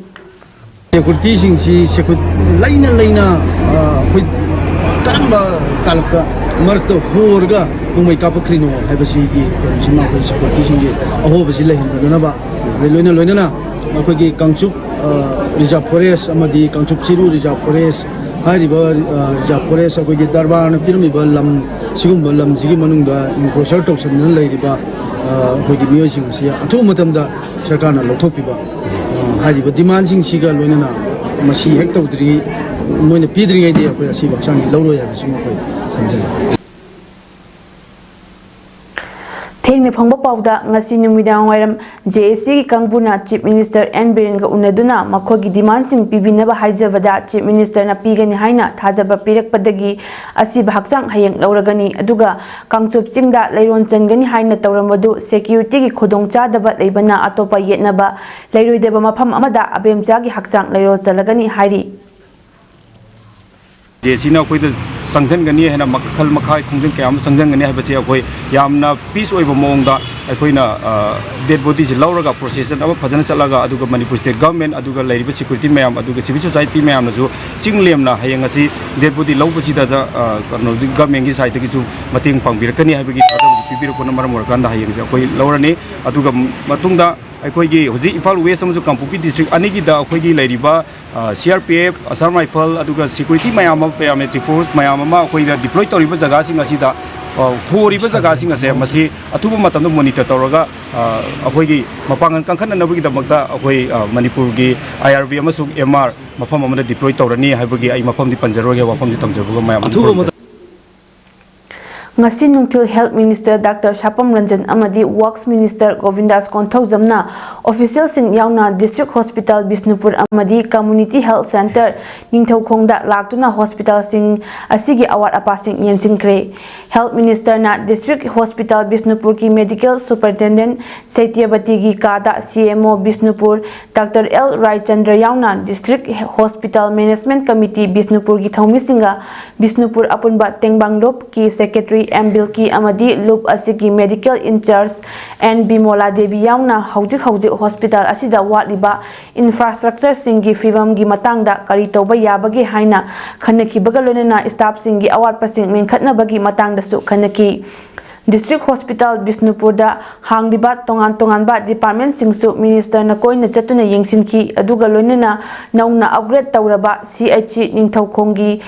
Security ꯁꯤꯡꯁꯤ security ꯂꯩꯅ ꯂꯩꯅ, ꯑ, ꯑꯩꯈꯣꯏ ꯀꯔꯝꯕ ꯀꯥꯂꯛꯇ ꯃꯔꯛꯇ ꯍꯣꯔꯒ ꯅꯣꯡꯃꯩ ꯀꯥꯞꯄꯛꯈ꯭ꯔꯤꯅꯣ ꯍꯥꯏꯕꯁꯤꯒꯤ ꯍꯧꯖꯤꯛ ꯑꯩꯈꯣꯏ security ꯁꯤꯡꯒꯤ ꯑꯍꯣꯕꯁꯤ ꯂꯩꯍꯟꯗꯅꯕ, ꯑꯗꯩ ꯂꯣꯏꯅ ꯂꯣꯏꯅꯅ ꯑꯩꯈꯣꯏꯒꯤ ꯀꯥꯡꯆꯨꯞ, ꯑ, Reserve Forest ꯑꯃꯗꯤ ꯀꯥꯡꯆꯨꯞ ꯆꯤꯔꯨ Reserve Forest ꯍꯥꯏꯔꯤꯕ, ꯑ, Reserve Forest ꯑꯩꯈꯣꯏꯒꯤ ꯗꯔꯕꯥꯔꯅ ꯄꯤꯔꯝꯃꯤꯕ ꯂꯝ, ꯁꯤꯒꯨꯝꯕ ꯂꯝꯁꯤꯒꯤ ꯃꯅꯨꯡꯗ encroacher ꯇꯧꯁꯟꯗꯨꯅ ꯂꯩꯔꯤꯕ, ꯑ, ꯑꯩꯈꯣꯏꯒꯤ ꯃꯤꯑꯣꯏꯁꯤꯡ ꯑꯁꯤ ꯑꯊꯨꯕ ꯃꯇꯝꯗ ꯁꯔꯀꯥꯔꯅ ꯂꯧꯊꯣꯛꯄꯤꯕ, ꯑ, ꯍꯥꯏꯔꯤꯕ demand ꯁꯤꯡꯁꯤꯒ ꯂꯣꯏꯅꯅ ꯃꯁꯤ ꯍꯦꯛ ꯇꯧꯗ꯭ꯔꯤ, ꯃꯣꯏꯅ ꯄꯤꯗ꯭ꯔꯤꯉꯩꯗꯤ ꯑꯩꯈꯣꯏ ꯑꯁꯤꯕ ꯍꯛꯆꯥꯡꯁꯤ ꯂꯧꯔꯣꯏ ꯍꯥꯏꯕꯁꯤꯃ ꯑꯩꯈꯣꯏ ꯊꯝꯖꯒꯦ꯫ ꯊꯦꯡꯅ ꯐꯪꯕ ꯄꯥꯎꯗ, ꯉꯁꯤ ꯅꯨꯃꯤꯗꯥꯡ ꯋꯥꯏꯔꯝ ꯖꯦ ꯑꯦ ꯁꯤꯒꯤ ꯀꯥꯡꯕꯨꯅ ꯆꯤꯐ ꯃꯤꯅꯤꯁꯇꯔ ꯑꯦꯟ ꯕꯤꯔꯦꯟꯒ ꯎꯅꯗꯨꯅ ꯃꯈꯣꯏꯒꯤ ꯗꯤꯃꯥꯟꯁꯤꯡ ꯄꯤꯕꯤꯅꯕ ꯍꯥꯏꯖꯕꯗ, ꯆꯤꯐ ꯃꯤꯅꯤꯁꯇꯔꯅ ꯄꯤꯒꯅꯤ ꯍꯥꯏꯅ ꯊꯥꯖꯕ ꯄꯤꯔꯛꯄꯗꯒꯤ ꯑꯁꯤꯕ ꯍꯛꯆꯥꯡ ꯍꯌꯦꯡ ꯂꯧꯔꯒꯅꯤ꯫ ꯑꯗꯨꯒ ꯀꯥꯡꯆꯨꯞ ꯆꯤꯡꯗ ꯂꯩꯔꯣꯟ ꯆꯟꯒꯅꯤ ꯍꯥꯏꯅ ꯇꯧꯔꯝꯕꯗꯨ ꯁꯦꯀ꯭ꯌꯨꯔꯤꯇꯤꯒꯤ ꯈꯨꯗꯣꯡꯆꯥꯗꯕ ꯂꯩꯕꯅ ꯑꯇꯣꯞꯄ ꯌꯦꯠꯅꯕ ꯂꯩꯔꯣꯏꯗꯕ ꯃꯐꯝ ꯑꯃꯗ ꯑꯕꯦꯝꯆꯥꯒꯤ ꯍꯛꯆꯥꯡ ꯂꯩꯔꯣꯜ ꯆꯜꯂꯒꯅꯤ ꯍꯥꯏꯔꯤ꯫ ꯖꯦ ꯑꯦ ꯁꯤꯅ ꯑꯩꯈꯣꯏꯗ ꯆꯪꯁꯤꯟꯒꯅꯤ ꯍꯥꯏꯅ ꯃꯈꯜ ꯃꯈꯥ ꯈꯣꯡꯖꯪ ꯀꯌꯥ ꯑꯃ ꯆꯪꯁꯤꯟꯒꯅꯤ ꯍꯥꯏꯕꯁꯤ ꯑꯩꯈꯣꯏ ꯌꯥꯝꯅ ꯄꯤꯁ ꯑꯣꯏꯕ ꯃꯑꯣꯡꯗ ꯑꯩꯈꯣꯏꯅ ꯗꯦꯗ ꯕꯣꯗꯤꯁꯤ ꯂꯧꯔꯒ ꯄ꯭ꯔꯣꯁꯦꯁꯟ ꯑꯃ ꯐꯖꯅ ꯆꯠꯂꯒ, ꯑꯗꯨꯒ ꯃꯅꯤꯄꯨꯔ ꯁ꯭ꯇꯦꯠ ꯒꯚꯔꯟꯃꯦꯟ, ꯑꯗꯨꯒ ꯂꯩꯔꯤꯕ ꯁꯦꯀ꯭ꯌꯨꯔꯤꯇꯤ ꯃꯌꯥꯝ, ꯑꯗꯨꯒ ꯁꯤꯚꯤꯜ ꯁꯣꯁꯥꯏꯇꯤ ꯃꯌꯥꯝꯅꯁꯨ ꯆꯤꯡ ꯂꯦꯝꯅ ꯍꯌꯦꯡ ꯑꯁꯤ ꯗꯦꯗ ꯕꯣꯗꯤ ꯂꯧꯕꯁꯤꯗ ꯀꯩꯅꯣ ꯒꯚꯔꯟꯃꯦꯟꯒꯤ ꯁꯥꯏꯠꯇꯒꯤꯁꯨ ꯃꯇꯦꯡ ꯄꯥꯡꯕꯤꯔꯛꯀꯅꯤ ꯍꯥꯏꯕꯒꯤ ꯊꯥꯖꯕꯁꯨ ꯄꯤꯕꯤꯔꯛꯄꯅ ꯃꯔꯝ ꯑꯣꯏꯔꯀꯥꯟꯗ ꯍꯌꯦꯡꯁꯦ ꯑꯩꯈꯣꯏ ꯂꯧꯔꯅꯤ꯫ ꯑꯗꯨꯒ ꯃꯇꯨꯡꯗ ꯑꯩꯈꯣꯏꯒꯤ ꯍꯧꯖꯤꯛ ꯏꯝꯐꯥꯜ ꯋꯦꯁ ꯑꯃꯁꯨꯡ ꯀꯥꯡꯄꯣꯛꯄꯤ ꯗꯤꯁꯇ꯭ꯔꯤꯛ ꯑꯅꯤꯒꯤꯗ ꯑꯩꯈꯣꯏꯒꯤ ꯂꯩꯔꯤꯕ C R P F, Assam rifle, ꯑꯗꯨꯒ ꯁꯦꯀ꯭ꯌꯨꯔꯤꯇꯤ ꯃꯌꯥꯝ ꯑꯃ, ꯄꯦꯔꯥꯃꯤꯂꯤꯇꯔꯤ ꯐꯣꯔꯁ ꯃꯌꯥꯝ ꯑꯃ ꯑꯩꯈꯣꯏꯗ ꯗꯤꯄ꯭ꯂꯣꯏ ꯇꯧꯔꯤꯕ ꯖꯒꯥꯁꯤꯡ ꯑꯁꯤꯗ, ꯑ, ꯍꯣꯔꯤꯕ ꯖꯒꯥꯁꯤꯡ ꯑꯁꯦ ꯃꯁꯤ ꯑꯊꯨꯕ ꯃꯇꯝꯗ ꯃꯣꯅꯤꯇꯔ ꯇꯧꯔꯒ, ꯑ, ꯑꯩꯈꯣꯏꯒꯤ ꯃꯄꯥꯡꯒꯜ ꯀꯟꯈꯠꯅꯅꯕꯒꯤꯗꯃꯛꯇ ꯑꯩꯈꯣꯏ, ꯑ, ꯃꯅꯤꯄꯨꯔꯒꯤ ꯑꯥꯏ ꯑꯥꯔ ꯕꯤ ꯑꯃꯁꯨꯡ ꯑꯦꯝ ꯑꯥꯔ ꯃꯐꯝ ꯑꯃꯗ ꯗꯤꯄ꯭ꯂꯣꯏ ꯇꯧꯔꯅꯤ ꯍꯥꯏꯕꯒꯤ ꯑꯩ ꯃꯐꯝꯗꯤ ꯄꯟꯖꯔꯣꯏꯒꯦ, ꯋꯥꯐꯝꯗꯤ ꯊꯝꯖꯕꯒ ꯃꯌꯥꯝ ꯑꯗꯨꯝ ꯑꯊꯨꯕ ꯈꯨꯔꯨꯝꯖꯔꯤ꯫ ꯃꯇꯝ ꯉꯁꯤ ꯅꯨꯡꯊꯤꯜ ꯍꯦꯜꯊ ꯃꯤꯅꯤꯁꯇꯔ ꯗꯥꯛꯇꯔ ꯁꯥꯄꯝ ꯔꯟꯖꯟ ꯑꯃꯗꯤ ꯋꯥꯔꯛꯁ ꯃꯤꯅꯤꯁꯇꯔ ꯒꯣꯕꯤꯟꯗꯥꯁ ꯀꯣꯟꯊꯧꯖꯝꯅ ꯑꯣꯐꯤꯁꯤꯌꯦꯜꯁꯤꯡ ꯌꯥꯎꯅ ꯗꯤꯁꯇ꯭ꯔꯤꯛ ꯍꯣꯁꯄꯤꯇꯥꯜ ꯕꯤꯁꯅꯨꯄꯨꯔ ꯑꯃꯗꯤ ꯀꯝꯃ꯭ꯌꯨꯅꯤꯇꯤ ꯍꯦꯜꯊ ꯁꯦꯟꯇꯔ ꯅꯤꯡꯊꯧꯈꯣꯡꯗ ꯂꯥꯛꯇꯨꯅ ꯍꯣꯁꯄꯤꯇꯥꯜꯁꯤꯡ ꯑꯁꯤꯒꯤ ꯑꯋꯥꯠ ꯑꯄꯥꯁꯤꯡ ꯌꯦꯡꯁꯤꯟꯈ꯭ꯔꯦ꯫ ꯍꯦꯜꯊ ꯃꯤꯅꯤꯁꯇꯔꯅ ꯗꯤꯁꯇ꯭ꯔꯤꯛ ꯍꯣꯁꯄꯤꯇꯥꯜ ꯕꯤꯁꯅꯨꯄꯨꯔꯒꯤ ꯃꯦꯗꯤꯀꯦꯜ ꯁꯨꯄꯔꯤꯟꯇꯦꯟꯗꯦꯟꯠ ꯁꯇ꯭ꯌꯕꯇꯤꯒꯤ ꯀꯥꯗ C M O Bishnupur doctor L Raichandra ꯌꯥꯎꯅ ꯗꯤꯁꯇ꯭ꯔꯤꯛ ꯍꯣꯁꯄꯤꯇꯥꯜ ꯃꯦꯅꯦꯖꯃꯦꯟꯠ ꯀꯃꯤꯇꯤ ꯕꯤꯁꯅꯨꯄꯨꯔꯒꯤ ꯊꯧꯃꯤꯁꯤꯡꯒ ꯕꯤꯁꯅꯨꯄꯨꯔ ꯑꯄꯨꯟꯕ ꯇꯦꯡꯕꯥꯡ ꯂꯨꯞꯀꯤ ꯁꯦꯀ꯭ꯔꯦꯇꯔꯤ ꯑꯦꯝ ꯕꯤꯜꯀꯤ ꯑꯃꯗꯤ ꯂꯨꯞ ꯑꯁꯤꯒꯤ medical in charge N Bimola Devi ꯌꯥꯎꯅ ꯍꯧꯖꯤꯛ ꯍꯧꯖꯤꯛ ꯍꯣꯁꯄꯤꯇꯥꯜ ꯑꯁꯤꯗ ꯋꯥꯠꯂꯤꯕ ꯏꯟꯐ꯭ꯔꯥꯁ꯭ꯇ꯭ꯔꯛꯆꯔꯁꯤꯡꯒꯤ ꯐꯤꯕꯝꯒꯤ ꯃꯇꯥꯡꯗ ꯀꯔꯤ ꯇꯧꯕ ꯌꯥꯕꯒꯦ ꯍꯥꯏꯅ ꯈꯟꯅꯈꯤꯕꯒ ꯂꯣꯏꯅꯅ ꯁ꯭ꯇꯥꯐꯁꯤꯡꯒꯤ ꯑꯋꯥꯠꯄꯁꯤꯡ ꯃꯦꯟꯈꯠꯅꯕꯒꯤ ꯃꯇꯥꯡꯗꯁꯨ ꯈꯟꯅꯈꯤ꯫ ꯗꯤꯁꯇ꯭ꯔꯤꯛ ꯍꯣꯁꯄꯤꯇꯥꯜ ꯕꯤꯁꯅꯨꯄꯨꯔꯗ ꯍꯥꯡꯂꯤꯕ ꯇꯣꯉꯥꯟ ꯇꯣꯉꯥꯟꯕ ꯗꯤꯄꯥꯔꯠꯃꯦꯟꯠꯁꯤꯡꯁꯨ ꯃꯤꯅꯤꯁꯇꯔꯅ ꯀꯣꯏꯅ ꯆꯠꯇꯨꯅ ꯌꯦꯡꯁꯤꯟꯈꯤ꯫ ꯑꯗꯨꯒ ꯂꯣꯏꯅꯅ ꯅꯧꯅ ꯑꯞꯒ꯭ꯔꯦꯗ ꯇꯧꯔꯕ ꯁꯤ ꯑꯩꯆ ꯁꯤ ꯅꯤꯡꯊꯧꯈꯣꯡꯒꯤ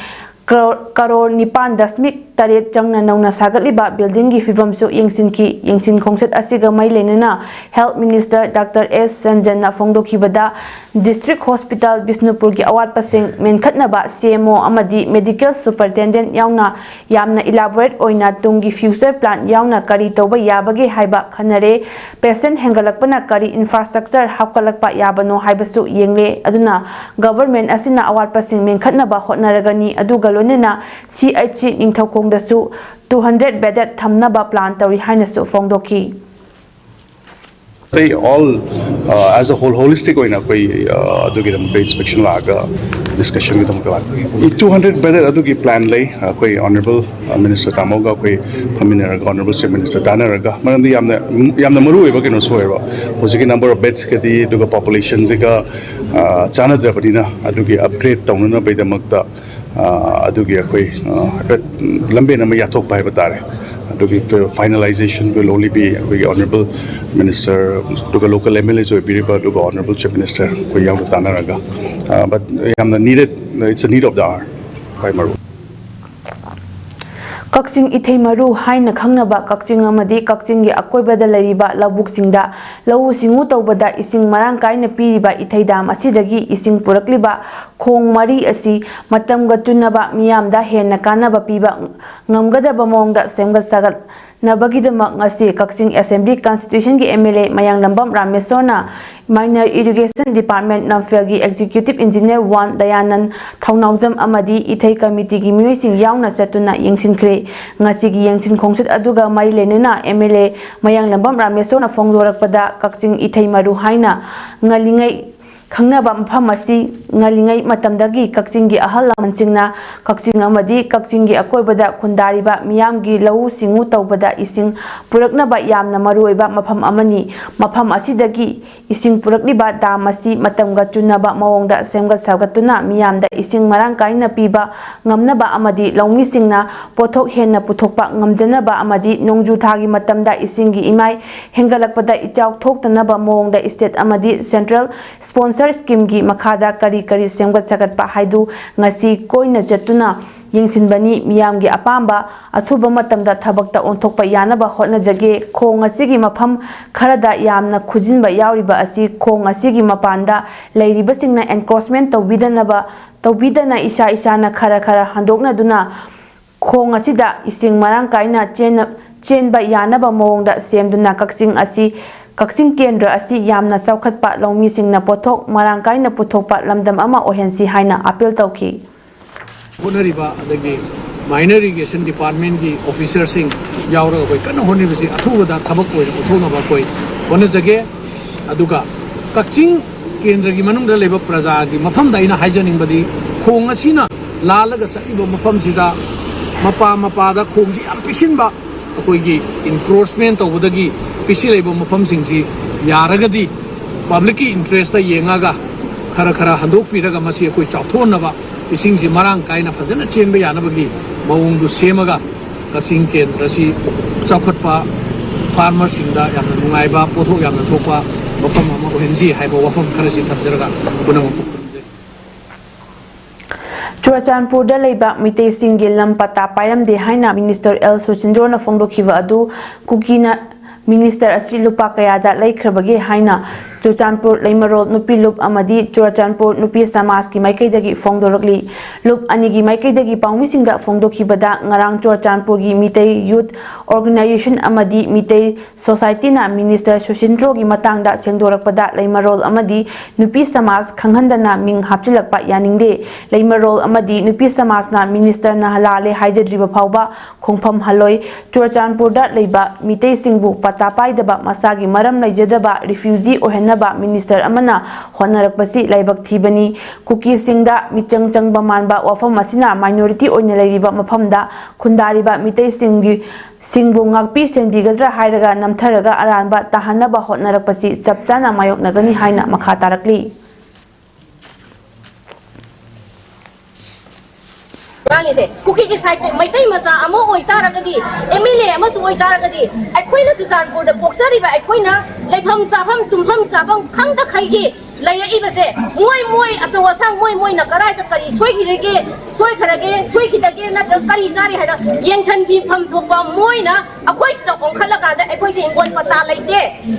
ꯀꯔꯣꯔ ꯅꯤꯄꯥꯟ ꯗꯁꯃꯤꯛ ꯇꯔꯦꯠ ꯆꯪꯅ ꯅꯧꯅ ꯁꯥꯒꯠꯂꯤꯕ buildingꯒꯤ ꯐꯤꯕꯝꯁꯨ ꯌꯦꯡꯁꯤꯟꯈꯤ꯫ ꯌꯦꯡꯁꯤꯟ ꯈꯣꯡꯆꯠ ꯑꯁꯤꯒ ꯃꯔꯤ ꯂꯩꯅꯅ Health Minister Doctor S Ranjanꯅ ꯐꯣꯡꯗꯣꯛꯈꯤꯕꯗ, District Hospital ꯕꯤꯁꯅꯨꯄꯨꯔꯒꯤ ꯑꯋꯥꯠꯄꯁꯤꯡ ꯃꯦꯟꯈꯠꯅꯕ C M O ꯑꯃꯗꯤ Medical Superintendent ꯌꯥꯎꯅ ꯌꯥꯝꯅ elaborate ꯑꯣꯏꯅ ꯇꯨꯡꯒꯤ future plan ꯌꯥꯎꯅ ꯀꯔꯤ ꯇꯧꯕ ꯌꯥꯕꯒꯦ ꯍꯥꯏꯕ ꯈꯟꯅꯔꯦ꯫ Patient ꯍꯦꯟꯒꯠꯂꯛꯄꯅ ꯀꯔꯤ infrastructure ꯍꯥꯞꯀꯠꯂꯛꯄ ꯌꯥꯕꯅꯣ ꯍꯥꯏꯕꯁꯨ ꯌꯦꯡꯂꯦ꯫ ꯑꯗꯨꯅ government ꯑꯁꯤꯅ ꯑꯋꯥꯠꯄꯁꯤꯡ ꯃꯦꯟꯈꯠꯅꯕ ꯍꯣꯠꯅꯔꯒꯅꯤ꯫ ꯑꯗꯨꯒ ꯂꯣꯏꯅꯅ C H C ꯅꯤꯡꯊꯧꯈꯣꯡꯗꯁꯨ two hundred bedded ꯊꯝꯅꯕ plan ꯇꯧꯔꯤ ꯍꯥꯏꯅꯁꯨ ꯐꯣꯡꯗꯣꯛꯈꯤ꯫ ꯑꯇꯩ all as a whole holistic ꯑꯣꯏꯅ ꯑꯩꯈꯣꯏ ꯑꯗꯨꯒꯤꯗꯃꯛꯇ inspection ꯂꯥꯛꯑꯒ discussionꯒꯤꯗꯃꯛꯇ ꯂꯥꯛꯄꯅꯤ꯫ Two hundred bedded ꯑꯗꯨꯒꯤ plan ꯂꯩ꯫ ꯑꯩꯈꯣꯏ Honourable Minister ꯇꯥꯃꯣꯒ ꯑꯩꯈꯣꯏ ꯐꯝꯃꯤꯟꯅꯔꯒ, Honourable Chief Minister ꯇꯥꯟꯅꯔꯒ, ꯃꯔꯝꯗꯤ ꯌꯥꯝꯅ ꯌꯥꯝꯅ ꯃꯔꯨ ꯑꯣꯏꯕ ꯀꯩꯅꯣꯁꯨ ꯑꯣꯏꯕ꯫ ꯍꯧꯖꯤꯛꯀꯤ number of bedsꯀꯗꯤ ꯑꯗꯨꯒ populationꯁꯤꯒ ꯆꯥꯟꯅꯗ꯭ꯔꯕꯅꯤꯅ, ꯑꯗꯨꯒꯤ upgrade ꯇꯧꯅꯅꯕꯒꯤꯗꯃꯛꯇ ꯑꯗꯨꯒꯤ ꯑꯩꯈꯣꯏ ꯍꯥꯏꯐꯦꯠ ꯂꯝꯕꯦꯟ ꯑꯃ ꯌꯥꯊꯣꯛꯄ ꯍꯥꯏꯕ ꯇꯥꯔꯦ꯫ ꯑꯗꯨꯒꯤ finalization will only be ꯑꯩꯈꯣꯏꯒꯤ Honourable Minister ꯑꯗꯨꯒ local M L As ꯑꯣꯏꯕꯤꯔꯤꯕ ꯑꯗꯨꯒ Honourable Chief Minister ꯑꯩꯈꯣꯏ ꯌꯥꯎꯅ ꯇꯥꯟꯅꯔꯒ, but ꯌꯥꯝꯅ needed, it's a need of the hour, ꯈ꯭ꯋꯥꯏ ꯃꯔꯨ꯫ ꯀꯛꯆꯤꯡ ꯏꯊꯩ ꯃꯔꯨ ꯍꯥꯏꯅ ꯈꯪꯅꯕ ꯀꯛꯆꯤꯡ ꯑꯃꯗꯤ ꯀꯛꯆꯤꯡꯒꯤ ꯑꯀꯣꯏꯕꯗ ꯂꯩꯔꯤꯕ ꯂꯧꯕꯨꯛꯁꯤꯡꯗ ꯂꯧꯎ ꯁꯤꯡꯎ ꯇꯧꯕꯗ ꯏꯁꯤꯡ ꯃꯔꯥꯡ ꯀꯥꯏꯅ ꯄꯤꯔꯤꯕ ꯏꯊꯩ dam ꯑꯁꯤꯗꯒꯤ ꯏꯁꯤꯡ ꯄꯨꯔꯛꯂꯤꯕ ꯈꯣꯡ ꯃꯔꯤ ꯑꯁꯤ ꯃꯇꯝꯒ ꯆꯨꯟꯅꯕ ꯃꯤꯌꯥꯝꯗ ꯍꯦꯟꯅ ꯀꯥꯟꯅꯕ ꯄꯤꯕ ꯉꯝꯒꯗꯕ ꯃꯑꯣꯡꯗ ꯁꯦꯝꯒꯠ ꯁꯥꯒꯠꯅꯕꯒꯤꯗꯃꯛ ꯉꯁꯤ ꯀꯛꯆꯤꯡ Assembly Constituencyꯒꯤ M L A Mayanglambam ꯔꯥꯃꯦꯁꯣꯔꯅ Minor Irrigation Department ꯂꯝꯐꯦꯜꯒꯤ Executive Engineer one ꯗꯌꯥꯅꯟ ꯊꯧꯅꯥꯎꯖꯝ ꯑꯃꯗꯤ ꯏꯊꯩ committeeꯒꯤ ꯃꯤꯑꯣꯏꯁꯤꯡ ꯌꯥꯎꯅ ꯆꯠꯇꯨꯅ ꯌꯦꯡꯁꯤꯟꯈ꯭ꯔꯦ꯫ ꯉꯁꯤꯒꯤ ꯌꯦꯡꯁꯤꯟ ꯈꯣꯡꯆꯠ ꯑꯗꯨꯒ ꯃꯔꯤ ꯂꯩꯅꯅ M L A ꯃꯌꯥꯡꯂꯝꯕꯝ ꯔꯥꯃꯦꯁꯣꯔꯅ ꯐꯣꯡꯗꯣꯔꯛꯄꯗ, ꯀꯛꯆꯤꯡ ꯏꯊꯩ ꯃꯔꯨ ꯍꯥꯏꯅ ꯉꯜꯂꯤꯉꯩ ꯈꯪꯅꯕ ꯃꯐꯝ ꯑꯁꯤ ꯉꯜꯂꯤꯉꯩ ꯃꯇꯝꯗꯒꯤ ꯀꯛꯆꯤꯡꯒꯤ ꯑꯍꯜ ꯂꯃꯟꯁꯤꯡꯅ ꯀꯛꯆꯤꯡ ꯑꯃꯗꯤ ꯀꯛꯆꯤꯡꯒꯤ ꯑꯀꯣꯏꯕꯗ ꯈꯨꯟꯗꯥꯔꯤꯕ ꯃꯤꯌꯥꯝꯒꯤ ꯂꯧꯎ ꯁꯤꯡꯎ ꯇꯧꯕꯗ ꯏꯁꯤꯡ ꯄꯨꯔꯛꯅꯕ ꯌꯥꯝꯅ ꯃꯔꯨꯑꯣꯏꯕ ꯃꯐꯝ ꯑꯃꯅꯤ꯫ ꯃꯐꯝ ꯑꯁꯤꯗꯒꯤ ꯏꯁꯤꯡ ꯄꯨꯔꯛꯂꯤꯕ dam ꯑꯁꯤ ꯃꯇꯝꯒ ꯆꯨꯟꯅꯕ ꯃꯑꯣꯡꯗ ꯁꯦꯝꯒꯠ ꯁꯥꯒꯠꯇꯨꯅ ꯃꯤꯌꯥꯝꯗ ꯏꯁꯤꯡ ꯃꯔꯥꯡ ꯀꯥꯏꯅ ꯄꯤꯕ ꯉꯝꯅꯕ ꯑꯃꯗꯤ ꯂꯧꯃꯤꯁꯤꯡꯅ ꯄꯣꯠꯊꯣꯛ ꯍꯦꯟꯅ ꯄꯨꯊꯣꯛꯄ ꯉꯝꯖꯅꯕ ꯑꯃꯗꯤ ꯅꯣꯡꯖꯨ ꯊꯥꯒꯤ ꯃꯇꯝꯗ ꯏꯁꯤꯡꯒꯤ ꯏꯃꯥꯏ ꯍꯦꯟꯒꯠꯂꯛꯄꯗ ꯏꯆꯥꯎ ꯊꯣꯛꯇꯅꯕ ꯃꯑꯣꯡꯗ state ꯑꯃꯗꯤ central sponsor ꯁ꯭ꯀꯤꯝꯒꯤ ꯃꯈꯥꯗ ꯀꯔꯤ ꯀꯔꯤ ꯁꯦꯝꯒꯠ ꯁꯥꯒꯠꯄ ꯍꯥꯏꯗꯨ ꯉꯁꯤ ꯀꯣꯏꯅ ꯆꯠꯇꯨꯅ ꯌꯦꯡꯁꯤꯟꯕꯅꯤ꯫ ꯃꯤꯌꯥꯝꯒꯤ ꯑꯄꯥꯝꯕ ꯑꯊꯨꯕ ꯃꯇꯝꯗ ꯊꯕꯛꯇ ꯑꯣꯟꯊꯣꯛꯄ ꯌꯥꯅꯕ ꯍꯣꯠꯅꯖꯒꯦ꯫ ꯈꯣꯡ ꯑꯁꯤꯒꯤ ꯃꯐꯝ ꯈꯔꯗ ꯌꯥꯝꯅ ꯈꯨꯖꯤꯟꯕ ꯌꯥꯎꯔꯤꯕ ꯑꯁꯤ ꯈꯣꯡ ꯑꯁꯤꯒꯤ ꯃꯄꯥꯟꯗ ꯂꯩꯔꯤꯕꯁꯤꯡꯅ ꯑꯦꯟꯀ꯭ꯔꯣꯆꯃꯦꯟ ꯇꯧꯕꯤꯗꯅꯕ, ꯇꯧꯕꯤꯗꯅ ꯏꯁꯥ ꯏꯁꯥꯅ ꯈꯔ ꯈꯔ ꯍꯟꯗꯣꯛꯅꯗꯨꯅ ꯈꯣꯡ ꯑꯁꯤꯗ ꯏꯁꯤꯡ ꯃꯔꯥꯡ ꯀꯥꯏꯅ ꯆꯦꯟꯅ-, ꯆꯦꯟꯕ ꯌꯥꯅꯕ ꯃꯑꯣꯡꯗ ꯁꯦꯝꯗꯨꯅ ꯀꯛꯆꯤꯡ ꯑꯁꯤ, ꯀꯛꯆꯤꯡ ꯀꯦꯟꯗ꯭ꯔ ꯑꯁꯤ ꯌꯥꯝꯅ ꯆꯥꯎꯈꯠꯄ ꯂꯧꯃꯤꯁꯤꯡꯅ ꯄꯣꯠꯊꯣꯛ ꯃꯔꯥꯡ ꯀꯥꯏꯅ ꯄꯨꯊꯣꯛꯄ ꯂꯝꯗꯝ ꯑꯃ ꯑꯣꯏꯍꯟꯁꯤ ꯍꯥꯏꯅ ꯑꯥꯄꯤꯜ ꯇꯧꯈꯤ꯫ ꯍꯣꯠꯅꯔꯤꯕ ꯑꯗꯒꯤ ꯃꯥꯏꯟ ꯏꯔꯤꯒꯦꯁꯟ ꯗꯤꯄꯥꯔꯠꯃꯦꯟꯒꯤ ꯑꯣꯐꯤꯁꯔꯁꯤꯡ ꯌꯥꯎꯔꯒ ꯑꯩꯈꯣꯏ ꯀꯟꯅ ꯍꯣꯠꯅꯔꯤꯕꯁꯤ ꯑꯊꯨꯕꯗ ꯊꯕꯛ ꯑꯣꯏꯅ ꯑꯣꯟꯊꯣꯛꯅꯕ ꯑꯩꯈꯣꯏ ꯍꯣꯠꯅꯖꯒꯦ꯫ ꯑꯗꯨꯒ ꯀꯛꯆꯤꯡ ꯀꯦꯟꯗ꯭ꯔꯒꯤ ꯃꯅꯨꯡꯗ ꯂꯩꯕ ꯄ꯭ꯔꯖꯥꯒꯤ ꯃꯐꯝꯗ ꯑꯩꯅ ꯍꯥꯏꯖꯅꯤꯡꯕꯗꯤ, ꯈꯣꯡ ꯑꯁꯤꯅ ꯂꯥꯜꯂꯒ ꯆꯠꯂꯤꯕ ꯃꯐꯝꯁꯤꯗ ꯃꯄꯥ ꯃꯄꯥꯗ ꯈꯣꯡꯁꯤ ꯌꯥꯝ ꯄꯤꯛꯁꯤꯟꯕ, ꯑꯩꯈꯣꯏꯒꯤ ꯏꯟꯀ꯭ꯔꯣꯆꯃꯦꯟ ꯇꯧꯕꯗꯒꯤ ꯄꯤꯛꯁꯤꯜꯂꯛꯏꯕ ꯃꯐꯝꯁꯤꯡꯁꯤ ꯌꯥꯔꯒꯗꯤ ꯄꯕ꯭ꯂꯤꯛꯀꯤ ꯏꯟꯇꯔꯦꯁꯇ ꯌꯦꯡꯉꯒ ꯈꯔ ꯈꯔ ꯍꯟꯗꯣꯛꯄꯤꯔꯒ ꯃꯁꯤ ꯑꯩꯈꯣꯏ ꯆꯥꯎꯊꯣꯛꯍꯟꯅꯕ, ꯏꯁꯤꯡꯁꯤ ꯃꯔꯥꯡ ꯀꯥꯏꯅ ꯐꯖꯅ ꯆꯦꯟꯕ ꯌꯥꯅꯕꯒꯤ ꯃꯑꯣꯡꯗꯨ ꯁꯦꯝꯃꯒ ꯀꯛꯆꯤꯡ ꯀꯦꯟꯗ꯭ꯔꯁꯤ ꯆꯥꯎꯈꯠꯄ ꯐꯥꯔꯃꯔꯁꯤꯡꯗ ꯌꯥꯝꯅ ꯅꯨꯡꯉꯥꯏꯕ, ꯄꯣꯠꯊꯣꯛ ꯌꯥꯝꯅ ꯊꯣꯛꯄ ꯃꯐꯝ ꯑꯃ ꯑꯣꯏꯍꯟꯁꯤ ꯍꯥꯏꯕ ꯋꯥꯐꯝ ꯈꯔꯁꯤ ꯊꯝꯖꯔꯒ ꯄꯨꯝꯅꯃꯛꯄꯨ ꯈꯨꯔꯨꯝꯖꯔꯤ꯫ ꯆꯨꯔꯆꯥꯟꯄꯨꯔꯗ ꯂꯩꯕ ꯃꯤꯇꯩꯁꯤꯡꯒꯤ ꯂꯝ ꯄꯇꯥ ꯄꯥꯏꯔꯝꯗꯦ ꯍꯥꯏꯅ ꯃꯤꯅꯤꯁꯇꯔ ꯑꯦꯜ ꯁꯨꯆꯤꯟꯗ꯭ꯔꯣꯅ ꯐꯣꯡꯗꯣꯛꯈꯤꯕ ꯑꯗꯨ ꯀꯨꯀꯤꯅ ꯃꯤꯅꯤꯁꯇꯔ ꯑꯁꯤ ꯂꯨꯄꯥ ꯀꯌꯥꯗ ꯂꯩꯈ꯭ꯔꯕꯒꯦ ꯍꯥꯏꯅ ꯆꯨꯔꯆꯥꯟꯄꯨꯔ ꯂꯩꯃꯔꯣꯜ ꯅꯨꯄꯤ ꯂꯨꯞ ꯑꯃꯗꯤ ꯆꯨꯔꯆꯥꯟꯄꯨꯔ ꯅꯨꯄꯤ ꯁꯃꯥꯖꯀꯤ ꯃꯥꯏꯀꯩꯗꯒꯤ ꯐꯣꯡꯗꯣꯔꯛꯂꯤ꯫ ꯂꯨꯞ ꯑꯅꯤꯒꯤ ꯃꯥꯏꯀꯩꯗꯒꯤ ꯄꯥꯎꯃꯤꯁꯤꯡꯗ ꯐꯣꯡꯗꯣꯛꯈꯤꯕꯗ, ꯉꯔꯥꯡ ꯆꯨꯔꯆꯥꯟꯄꯨꯔꯒꯤ ꯃꯤꯇꯩ ꯌꯨꯠ ꯑꯣꯔꯒꯅꯥꯏꯖꯦꯁꯟ ꯑꯃꯗꯤ ꯃꯤꯇꯩ ꯁꯣꯁꯥꯏꯇꯤꯅ ꯃꯤꯅꯤꯁꯇꯔ ꯁꯨꯆꯤꯟꯗ꯭ꯔꯣꯒꯤ ꯃꯇꯥꯡꯗ ꯁꯦꯡꯗꯣꯔꯛꯄꯗ ꯂꯩꯃꯔꯣꯜ ꯑꯃꯗꯤ ꯅꯨꯄꯤ ꯁꯃꯥꯖ ꯈꯪꯍꯟꯗꯅ ꯃꯤꯡ ꯍꯥꯞꯆꯤꯜꯂꯛꯄ ꯌꯥꯅꯤꯡꯗꯦ꯫ ꯂꯩꯃꯔꯣꯜ ꯑꯃꯗꯤ ꯅꯨꯄꯤ ꯁꯃꯥꯖꯅ ꯃꯤꯅꯤꯁꯇꯔꯅ ꯂꯥꯜꯂꯦ ꯍꯥꯏꯖꯗ꯭ꯔꯤꯕ ꯐꯥꯎꯕ ꯈꯣꯡꯐꯝ ꯍꯜꯂꯣꯏ꯫ ꯆꯨꯔꯆꯥꯟꯄꯨꯔꯗ ꯂꯩꯕ ꯃꯤꯇꯩꯁꯤꯡꯕꯨ ꯄꯇꯥ ꯄꯥꯏꯗꯕ, ꯃꯁꯥꯒꯤ ꯃꯔꯝ ꯂꯩꯖꯗꯕ ꯔꯤꯐ꯭ꯌꯨꯖꯤ ꯑꯣꯏꯍꯟꯅꯕ ꯃꯤꯅꯤꯁꯇꯔ ꯑꯃꯅ ꯍꯣꯠꯅꯔꯛꯄꯁꯤ ꯂꯥꯏꯕꯛ ꯊꯤꯕꯅꯤ꯫ ꯀꯨꯀꯤꯁꯤꯡꯗ ꯃꯤꯆꯪ ꯆꯪꯕ ꯃꯥꯟꯕ ꯋꯥꯐꯝ ꯑꯁꯤꯅ ꯃꯥꯏꯅꯣꯔꯤꯇꯤ ꯑꯣꯏꯅ ꯂꯩꯔꯤꯕ ꯃꯐꯝꯗ ꯈꯨꯟꯗꯥꯔꯤꯕ ꯃꯤꯇꯩꯁꯤꯡꯒꯤ, ꯁꯤꯡꯕꯨ ꯉꯥꯛꯄꯤ ꯁꯦꯟꯕꯤꯒꯗ꯭ꯔꯥ ꯍꯥꯏꯔꯒ ꯅꯝꯊꯔꯒ ꯑꯔꯥꯟꯕ ꯇꯥꯍꯟꯅꯕ ꯍꯣꯠꯅꯔꯛꯄꯁꯤ ꯆꯞ ꯆꯥꯅ ꯃꯥꯌꯣꯛꯅꯒꯅꯤ ꯍꯥꯏꯅ ꯃꯈꯥ ꯇꯥꯔꯛꯂꯤ꯫ ꯉꯥꯡꯉꯤꯁꯦ ꯀꯨꯀꯤꯒꯤ ꯁꯥꯏꯠꯇ ꯃꯩꯇꯩ ꯃꯆꯥ ꯑꯃ ꯑꯣꯏꯇꯥꯔꯒꯗꯤ, ꯑꯦꯝ ꯑꯦꯜ ꯑꯦ ꯑꯃꯁꯨ ꯑꯣꯏꯇꯥꯔꯒꯗꯤ, ꯑꯩꯈꯣꯏꯅ ꯆꯨꯔꯆꯥꯟꯄꯨꯔꯗ ꯄꯣꯛꯆꯔꯤꯕ ꯑꯩꯈꯣꯏꯅ ꯂꯩꯐꯝ ꯆꯥꯐꯝ ꯇꯨꯝꯐꯝ ꯆꯥꯐꯝ ꯈꯪꯗꯈꯩꯒꯤ ꯂꯩꯔꯛꯏꯕꯁꯦ ꯃꯣꯏ ꯃꯣꯏ ꯑꯆꯧ ꯑꯁꯥꯡ ꯃꯣꯏ ꯃꯣꯏꯅ ꯀꯗꯥꯏꯗ ꯀꯔꯤ ꯁꯣꯏꯈꯤꯔꯒꯦ, ꯁꯣꯏꯈ꯭ꯔꯒꯦ, ꯁꯣꯏꯈꯤꯗꯒꯦ ꯅꯠꯇ꯭ꯔꯒ ꯀꯔꯤ ꯆꯥꯔꯤ ꯍꯥꯏꯅ ꯌꯦꯡꯁꯤꯟꯕꯤꯐꯝ ꯊꯣꯛꯄ ꯃꯣꯏꯅ ꯑꯩꯈꯣꯏ ꯁꯤꯗ ꯑꯣꯟꯈꯠꯂꯀꯥꯟꯗ ꯑꯩꯈꯣꯏꯁꯦ ꯍꯤꯡꯒꯣꯜ ꯄꯇꯥ ꯂꯩꯇꯦ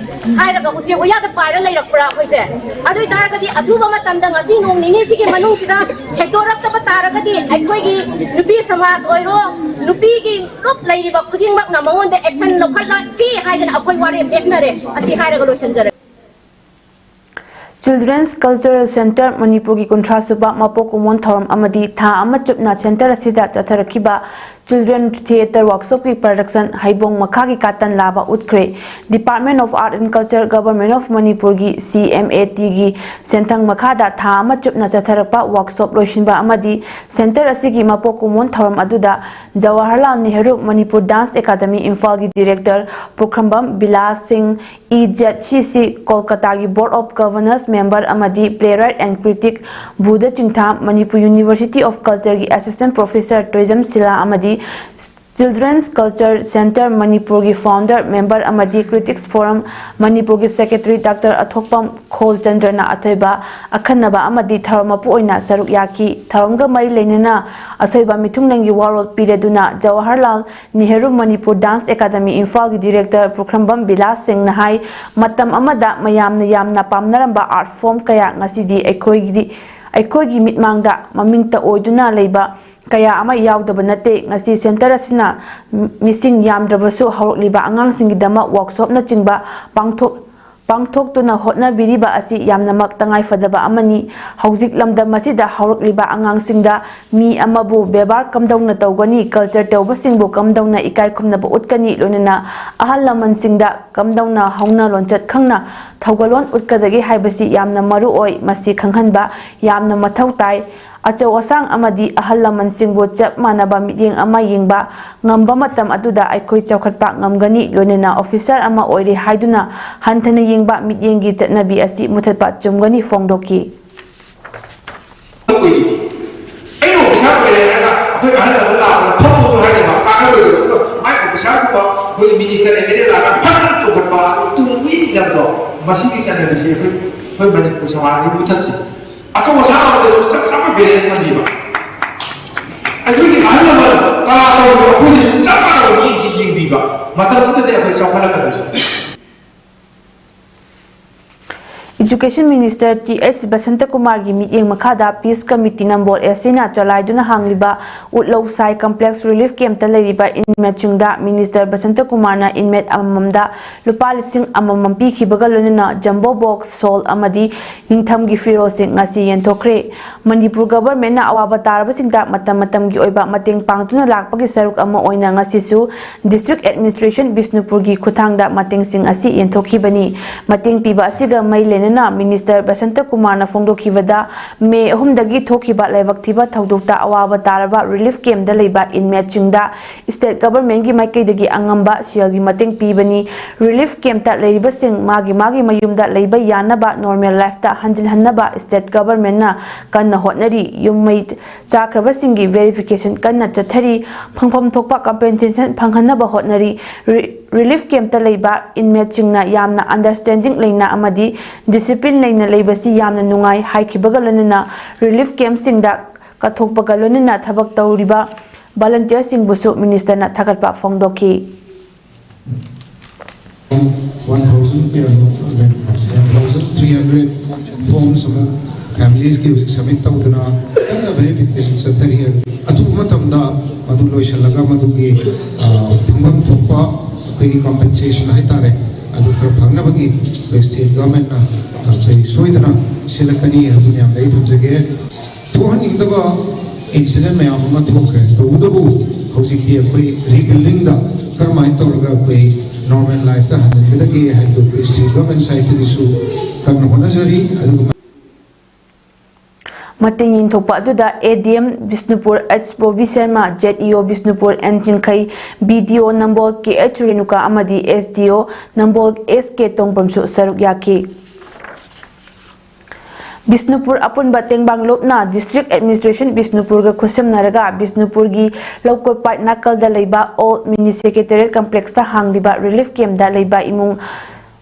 ꯍꯥꯏꯔꯒ ꯎꯆꯦꯛ ꯎꯌꯥꯗ ꯄꯥꯏꯔ ꯂꯩꯔꯛꯄ꯭ꯔꯥ? ꯑꯩꯈꯣꯏꯁꯦ ꯑꯗꯨ ꯑꯣꯏꯇꯥꯔꯒꯗꯤ ꯑꯊꯨꯕ ꯃꯇꯝꯗ ꯉꯁꯤ ꯅꯣꯡ ꯅꯤꯅꯤꯁꯤꯒꯤ ꯃꯅꯨꯡꯁꯤꯗ ꯁꯦꯡꯗꯣꯔꯛꯇꯕ ꯇꯥꯔꯒꯗꯤ ꯑꯩꯈꯣꯏꯒꯤ ꯅꯨꯄꯤ ꯁꯃꯥꯖ ꯑꯣꯏꯔꯣ, ꯅꯨꯄꯤꯒꯤ ꯂꯨꯞ ꯂꯩꯔꯤꯕ ꯈꯨꯗꯤꯡꯃꯛꯅ ꯃꯉꯣꯟꯗ action ꯂꯧꯈꯠꯂꯁꯤ ꯍꯥꯏꯗꯅ ꯑꯩꯈꯣꯏ ꯋꯥꯔꯦꯞ ꯂꯦꯞꯅꯔꯦ꯫ ꯑꯁꯤ ꯍꯥꯏꯔꯒ ꯂꯣꯏꯁꯤꯟꯖꯔꯦ꯫ Children's Cultural Centre ꯃꯅꯤꯄꯨꯔꯒꯤ ꯀꯨꯟꯊ꯭ꯔꯥ ꯁꯨꯕ ꯃꯄꯣꯛ ꯀꯨꯝꯑꯣꯟ ꯊꯧꯔꯝ ꯑꯃꯗꯤ ꯊꯥ ꯑꯃ ꯆꯨꯞꯅ centre ꯑꯁꯤꯗ ꯆꯠꯊꯔꯛꯈꯤꯕ Children Theatre Workshopꯀꯤ production ꯍꯩꯕꯣꯡ ꯃꯈꯥꯒꯤ ꯀꯥꯇꯟ ꯂꯥꯕ ꯎꯠꯈ꯭ꯔꯦ꯫ Department of Art and Culture, Government of ꯃꯅꯤꯄꯨꯔꯒꯤ CMATꯒꯤ ꯁꯦꯟꯊꯪ ꯃꯈꯥꯗ ꯊꯥ ꯑꯃ ꯆꯨꯞꯅ ꯆꯠꯊꯔꯛꯄ workshop ꯂꯣꯏꯁꯤꯟꯕ ꯑꯃꯗꯤ centre ꯑꯁꯤꯒꯤ ꯃꯄꯣꯛ ꯀꯨꯝꯑꯣꯟ ꯊꯧꯔꯝ ꯑꯗꯨꯗ ꯖꯋꯥꯍꯔꯂꯥꯜ ꯅꯦꯍꯔꯨ ꯃꯅꯤꯄꯨꯔ Dance Academy ꯏꯝꯐꯥꯜꯒꯤ director ꯄꯨꯈ꯭ꯔꯝꯕꯝ ꯕꯤꯂꯥꯁ ꯁꯤꯡ, EZCC ꯀꯣꯜꯀꯇꯥꯒꯤ Board of Governors member ꯑꯃꯗꯤ playwright and critic Budha Chingtham, Manipur University of Cultureꯒꯤ assistant professor ꯇꯣꯏꯖꯝ ꯁꯤꯂꯥ ꯑꯃꯗꯤ Children's Culture Centre ꯃꯅꯤꯄꯨꯔꯒꯤ founder, member ꯑꯃꯗꯤ Critics Forum ꯃꯅꯤꯄꯨꯔꯒꯤ secretary Doctor ꯑꯊꯣꯛꯄꯝ ꯈꯣꯜꯆꯟꯗ꯭ꯔꯅ ꯑꯊꯣꯏꯕ ꯑꯈꯟꯅꯕ ꯑꯃꯗꯤ ꯊꯧꯔꯝ ꯃꯄꯨ ꯑꯣꯏꯅ ꯁꯔꯨꯛ ꯌꯥꯈꯤ꯫ ꯊꯧꯔꯝꯒ ꯃꯔꯤ ꯂꯩꯅꯅ ꯑꯊꯣꯏꯕ ꯃꯤꯊꯨꯡꯂꯦꯟꯒꯤ ꯋꯥꯔꯣꯜ ꯄꯤꯔꯗꯨꯅ ꯖꯋꯥꯍꯔꯂꯥꯜ ꯅꯦꯍꯔꯨ ꯃꯅꯤꯄꯨꯔ Dance Academy ꯏꯝꯐꯥꯜꯒꯤ director ꯄꯨꯈ꯭ꯔꯝꯕꯝ ꯕꯤꯂꯥꯁ ꯁꯤꯡꯅ ꯍꯥꯏ, ꯃꯇꯝ ꯑꯃꯗ ꯃꯌꯥꯝꯅ ꯌꯥꯝꯅ ꯄꯥꯝꯅꯔꯝꯕ art form ꯀꯌꯥ ꯉꯁꯤꯗꯤ ꯑꯩꯈꯣꯏꯒꯤꯗꯤ ꯑꯩꯈꯣꯏꯒꯤ ꯃꯤꯠꯃꯥꯡꯗ ꯃꯃꯤꯡꯇ ꯑꯣꯏꯗꯨꯅ ꯂꯩꯕ ꯀꯌꯥ ꯑꯃ ꯌꯥꯎꯗꯕ ꯅꯠꯇꯦ꯫ ꯉꯁꯤ centre ꯑꯁꯤꯅ ꯃꯤꯁꯤꯡ ꯌꯥꯝꯗ꯭ꯔꯕꯁꯨ ꯍꯧꯔꯛꯂꯤꯕ ꯑꯉꯥꯡꯁꯤꯡꯒꯤꯗꯃꯛ workshopꯅꯆꯤꯡꯕ ꯄꯥꯡꯊꯣꯛ ꯄꯥꯡꯊꯣꯛꯇꯨꯅ ꯍꯣꯠꯅꯕꯤꯔꯤꯕ ꯑꯁꯤ ꯌꯥꯝꯅꯃꯛ ꯇꯉꯥꯏꯐꯗꯕ ꯑꯃꯅꯤ꯫ ꯍꯧꯖꯤꯛ ꯂꯝꯗꯝ ꯑꯁꯤꯗ ꯍꯧꯔꯛꯂꯤꯕ ꯑꯉꯥꯡꯁꯤꯡꯗ ꯃꯤ ꯑꯃꯕꯨ ꯕꯦꯕꯥꯔ ꯀꯝꯗꯧꯅ ꯇꯧꯒꯅꯤ, culture ꯇꯧꯕꯁꯤꯡꯕꯨ ꯀꯝꯗꯧꯅ ꯏꯀꯥꯏ ꯈꯨꯝꯅꯕ ꯎꯠꯀꯅꯤ, ꯂꯣꯏꯅꯅ ꯑꯍꯜ ꯂꯃꯟꯁꯤꯡꯗ ꯀꯝꯗꯧꯅ ꯍꯧꯅ ꯂꯣꯟꯆꯠ ꯈꯪꯅ ꯊꯧꯒꯜꯂꯣꯟ ꯎꯠꯀꯗꯒꯦ ꯍꯥꯏꯕꯁꯤ ꯌꯥꯝꯅ ꯃꯔꯨ ꯑꯣꯏ꯫ ꯃꯁꯤ ꯈꯪꯍꯟꯕ ꯌꯥꯝꯅ ꯃꯊꯧ ꯇꯥꯏ꯫ ꯑꯆꯧ ꯑꯁꯥꯡ ꯑꯃꯗꯤ ꯑꯍꯜ ꯂꯃꯟꯁꯤꯡꯕꯨ ꯆꯞ ꯃꯥꯟꯅꯕ ꯃꯤꯠꯌꯦꯡ ꯑꯃ ꯌꯦꯡꯕ ꯉꯝꯕ ꯃꯇꯝ ꯑꯗꯨꯗ ꯑꯩꯈꯣꯏ ꯆꯥꯎꯈꯠꯄ ꯉꯝꯒꯅꯤ꯫ ꯂꯣꯏꯅꯅ officer ꯑꯃ ꯑꯣꯏꯔꯦ ꯍꯥꯏꯗꯨꯅ ꯍꯟꯊꯅ ꯌꯦꯡꯕ ꯃꯤꯠꯌꯦꯡꯒꯤ ꯆꯠꯅꯕꯤ ꯑꯁꯤ ꯃꯨꯊꯠꯄ ꯆꯨꯝꯒꯅꯤ ꯐꯣꯡꯗꯣꯛꯈꯤ꯫ ꯑꯩꯅ ꯑꯣꯐꯤꯁꯥꯔ ꯑꯣꯏꯔꯦ ꯍꯥꯏꯔꯒ ꯑꯩꯈꯣꯏ ꯑꯍꯜ ꯑꯃ ꯂꯥꯛꯄꯗ ꯐꯝꯃꯨ ꯍꯥꯏꯗꯅ ꯀꯥꯟꯅꯔꯣꯏꯗꯕ, ꯑꯗꯨꯒ ꯃꯥꯏ ꯑꯣꯐꯤꯁꯥꯔꯒꯨꯝꯕ ꯑꯩꯈꯣꯏ minister MLA ꯂꯥꯛꯑꯒ ꯐꯝ ꯆꯣꯡꯈꯠꯄ, ꯑꯗꯨ ꯇꯨꯡ ꯀꯨꯏꯅ ꯆꯪꯕꯗꯣ, ꯃꯁꯤꯒꯤ ꯆꯠꯅꯕꯤꯁꯦ ꯑꯩꯈꯣꯏ ꯑꯩꯈꯣꯏ ꯃꯅꯤꯄꯨꯔ ꯁꯃꯥꯖꯒꯤ ꯃꯊꯛꯁꯦ ꯑꯆꯧ ꯑꯁꯥꯡ ꯑꯃꯗꯁꯨ ꯆꯞ ꯆꯥꯕ balance ꯊꯝꯕꯤꯕ, ꯑꯩꯈꯣꯏꯒꯤ ꯑꯍꯜ ꯂꯃꯟ ꯀꯂꯥ ꯇꯧꯔꯤꯕ ꯑꯩꯈꯣꯏꯗꯁꯨ ꯆꯞ ꯃꯥꯟꯅꯕ ꯃꯤꯠꯌꯦꯡꯁꯤ ꯌꯦꯡꯕꯤꯕ, ꯃꯇꯝꯁꯤꯗꯗꯤ ꯑꯩꯈꯣꯏ ꯆꯥꯎꯈꯠꯂꯛꯀꯗꯣꯏꯁꯦ꯫ Education Minister ꯇꯤ ꯑꯩꯆ ꯕꯁꯟꯇꯀꯨꯃꯥꯔꯒꯤ ꯃꯤꯠꯌꯦꯡ ꯃꯈꯥꯗ Peace Committee ꯅꯝꯕꯣꯜ ꯑꯦꯁ ꯁꯤꯅ ꯆꯂꯥꯏꯗꯨꯅ ꯍꯥꯡꯂꯤꯕ ꯎꯠꯂꯧ ꯁꯥꯏ complex relief camp ꯇ ꯂꯩꯔꯤꯕ inmate ꯁꯤꯡꯗ Minister ꯕꯁꯟꯇꯀꯨꯃꯥꯔꯅ inmate ꯑꯃꯃꯝꯗ ꯂꯨꯄꯥ ꯂꯤꯁꯤꯡ ꯑꯃꯃꯝ ꯄꯤꯈꯤꯕꯒ ꯂꯣꯏꯅꯅ jumbo box, shawl ꯑꯃꯗꯤ ꯅꯤꯡꯊꯝꯒꯤ ꯐꯤꯔꯣꯜꯁꯤꯡ ꯉꯁꯤ ꯌꯦꯟꯊꯣꯛꯈ꯭ꯔꯦ꯫ ꯃꯅꯤꯄꯨꯔ government ꯅ ꯑꯋꯥꯕ ꯇꯥꯔꯕꯁꯤꯡꯗ ꯃꯇꯝ ꯃꯇꯝꯒꯤ ꯑꯣꯏꯕ ꯃꯇꯦꯡ ꯄꯥꯡꯗꯨꯅ ꯂꯥꯛꯄꯒꯤ ꯁꯔꯨꯛ ꯑꯃ ꯑꯣꯏꯅ ꯉꯁꯤꯁꯨ District Administration ꯕꯤꯁꯅꯨꯄꯨꯔꯒꯤ ꯈꯨꯠꯊꯥꯡꯗ ꯃꯇꯦꯡꯁꯤꯡ ꯑꯁꯤ ꯌꯦꯟꯊꯣꯛꯈꯤꯕꯅꯤ꯫ ꯃꯇꯦꯡ ꯄꯤꯕ ꯑꯁꯤꯒ ꯃꯔꯤ ꯂꯩꯅꯅ Minister ꯕꯁꯟꯇꯀꯨꯃꯥꯔꯅ ꯐꯣꯡꯗꯣꯛꯈꯤꯕꯗ, May ꯑꯍꯨꯝꯗꯒꯤ ꯊꯣꯛꯈꯤꯕ ꯂꯥꯏꯕꯛ ꯊꯤꯕ ꯊꯧꯗꯣꯛꯇ ꯑꯋꯥꯕ ꯇꯥꯔꯕ relief camp ꯇ ꯂꯩꯕ inmate ꯁꯤꯡꯗ state government ꯀꯤ ꯃꯥꯏꯀꯩꯗꯒꯤ ꯑꯉꯝꯕ ꯁꯦꯜꯒꯤ ꯃꯇꯦꯡ ꯄꯤꯕꯅꯤ꯫ Relief camp ꯇ ꯂꯩꯔꯤꯕꯁꯤꯡ ꯃꯥꯒꯤ ꯃꯥꯒꯤ ꯃꯌꯨꯝꯗ ꯂꯩꯕ ꯌꯥꯅꯕ normal life ꯇ ꯍꯟꯖꯤꯜꯍꯟꯅꯕ state government ꯅ ꯀꯟꯅ ꯍꯣꯠꯅꯔꯤ꯫ ꯌꯨꯝ ꯃꯩ ꯆꯥꯈ꯭ꯔꯕꯁꯤꯡꯒꯤ verification ꯀꯟꯅ ꯆꯠꯊꯔꯤ꯫ ꯐꯪꯐꯝ ꯊꯣꯛꯄ compensation ꯐꯪꯍꯟꯅꯕ ꯍꯣꯠꯅꯔꯤ꯫ Re-, relief camp ꯇ ꯂꯩꯕ inmate ꯁꯤꯡꯅ ꯌꯥꯝꯅ understanding ꯂꯩꯅ ꯑꯃꯗꯤ discipline ꯂꯩꯅ ꯂꯩꯕꯁꯤ ꯌꯥꯝꯅ ꯅꯨꯡꯉꯥꯏ ꯍꯥꯏꯈꯤꯕꯒ ꯂꯣꯏꯅꯅ relief camp ꯁꯤꯡꯗ ꯀꯠꯊꯣꯛꯄꯒ ꯂꯣꯏꯅꯅ ꯊꯕꯛ ꯇꯧꯔꯤꯕ volunteer ꯁꯤꯡꯕꯨꯁꯨ Minister ꯅ ꯊꯥꯒꯠꯄ ꯐꯣꯡꯗꯣꯛꯈꯤ꯫ One thousand, one thousand three hundred forms ꯑꯃꯨꯛ families ꯀꯤ ꯍꯧꯖꯤꯛ submit ꯇꯧꯗꯨꯅ ꯀꯟꯅ verification ꯆꯠꯊꯔꯤ꯫ ꯑꯊꯨꯕ ꯃꯇꯝꯗ ꯃꯗꯨ ꯂꯣꯏꯁꯤꯜꯂꯒ ꯃꯗꯨꯒꯤ, ꯑ, ꯐꯪꯐꯝ ꯊꯣꯛꯄ ꯑꯩꯈꯣꯏꯒꯤ compensation ꯍꯥꯏꯇꯥꯔꯦ, ꯑꯗꯨ ꯈꯔ ꯐꯪꯅꯕꯒꯤ ꯑꯩꯈꯣꯏ state government ꯅ ꯑꯩꯈꯣꯏ ꯁꯣꯏꯗꯅ ꯁꯤꯜꯂꯛꯀꯅꯤ ꯍꯥꯏꯕꯗꯨ ꯃꯌꯥꯝꯗ ꯑꯩ ꯊꯝꯖꯒꯦ꯫ ꯊꯣꯛꯍꯟꯅꯤꯡꯗꯕ incident ꯃꯌꯥꯝ ꯑꯃ ꯊꯣꯛꯈ꯭ꯔꯦ꯫ ꯇꯧꯕꯇꯕꯨ ꯍꯧꯖꯤꯛꯇꯤ ꯑꯩꯈꯣꯏ rebuilding ꯗ ꯀꯔꯝꯍꯥꯏꯅ ꯇꯧꯔꯒ ꯑꯩꯈꯣꯏ normal life ꯇ ꯍꯟꯍꯟꯒꯗꯒꯦ ꯍꯥꯏꯕꯗꯨ ꯑꯩꯈꯣꯏ state government side ꯇꯒꯤꯁꯨ ꯀꯟꯅ ꯍꯣꯠꯅꯖꯔꯤ꯫ ꯑꯗꯨꯒ ꯃꯇꯦꯡ ꯌꯦꯟꯊꯣꯛꯄ ꯑꯗꯨꯗ A D M Bishnupur H Bobby Sharma, Z E O Bishnupur N ꯆꯤꯡꯈꯩ, B D O Nambol K H Renuka ꯑꯃꯗꯤ S D O ꯅꯝꯕꯣꯜ S K ꯇꯣꯡꯕ꯭ꯔꯝꯁꯨ ꯁꯔꯨꯛ ꯌꯥꯈꯤ꯫ ꯕꯤꯁꯅꯨꯄꯨꯔ ꯑꯄꯨꯟꯕ ꯇꯦꯡꯕꯥꯡ ꯂꯨꯞꯅ District Administration ꯕꯤꯁꯅꯨꯄꯨꯔꯒ ꯈꯨꯠꯁꯝꯅꯔꯒ ꯕꯤꯁꯅꯨꯄꯨꯔꯒꯤ ꯂꯧꯀꯣꯠꯄꯥꯠ ꯅꯥꯀꯜꯗ ꯂꯩꯕ Old Mini Secretariat Complex ꯇ ꯍꯥꯡꯂꯤꯕ relief camp ꯇ ꯂꯩꯕ ꯏꯃꯨꯡ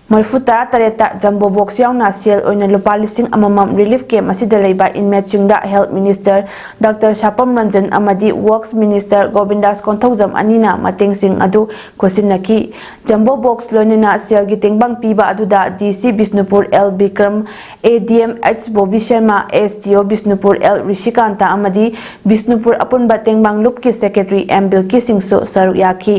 ꯃꯔꯤꯐꯨ ꯇꯔꯥ ꯇꯔꯦꯠꯇ ꯖꯝꯕꯣ ꯕꯣꯛꯁ ꯌꯥꯎꯅ ꯁꯦꯜ ꯑꯣꯏꯅ ꯂꯨꯄꯥ ꯂꯤꯁꯤꯡ ꯑꯃꯃꯝ ꯔꯤꯂꯤꯐ ꯀꯦꯝꯞ ꯑꯁꯤꯗ ꯂꯩꯕ ꯏꯟꯃꯦꯠꯁꯤꯡꯗ ꯍꯦꯜꯊ ꯃꯤꯅꯤꯁꯇꯔ ꯗꯥꯛꯇꯔ ꯁꯥꯄꯝ ꯔꯟꯖꯟ ꯑꯃꯗꯤ ꯋꯔꯛꯁ ꯃꯤꯅꯤꯁꯇꯔ ꯒꯣꯕꯤꯟꯗꯥꯁ ꯀꯣꯟꯊꯧꯖꯝ ꯑꯅꯤꯅ ꯃꯇꯦꯡꯁꯤꯡ ꯑꯗꯨ ꯈꯨꯠꯁꯤꯟꯅꯈꯤ꯫ ꯖꯝꯕꯣ ꯕꯣꯛꯁ ꯂꯣꯏꯅꯅ ꯁꯦꯜꯒꯤ ꯇꯦꯡꯕꯥꯡ ꯄꯤꯕ ꯑꯗꯨꯗ D C Bishnupur L Bikram, A D M H Bobi Sharma, S D O Bishnupur L ꯔꯤꯁꯤꯀꯥꯟꯇ ꯑꯃꯗꯤ ꯕꯤꯁꯅꯨꯄꯨꯔ ꯑꯄꯨꯟꯕ ꯇꯦꯡꯕꯥꯡ ꯂꯨꯞꯀꯤ ꯁꯦꯀ꯭ꯔꯦꯇꯔꯤ ꯑꯦꯝ ꯕꯤꯜꯀꯤꯁ ꯁꯤꯡꯁꯨ ꯁꯔꯨꯛ ꯌꯥꯈꯤ꯫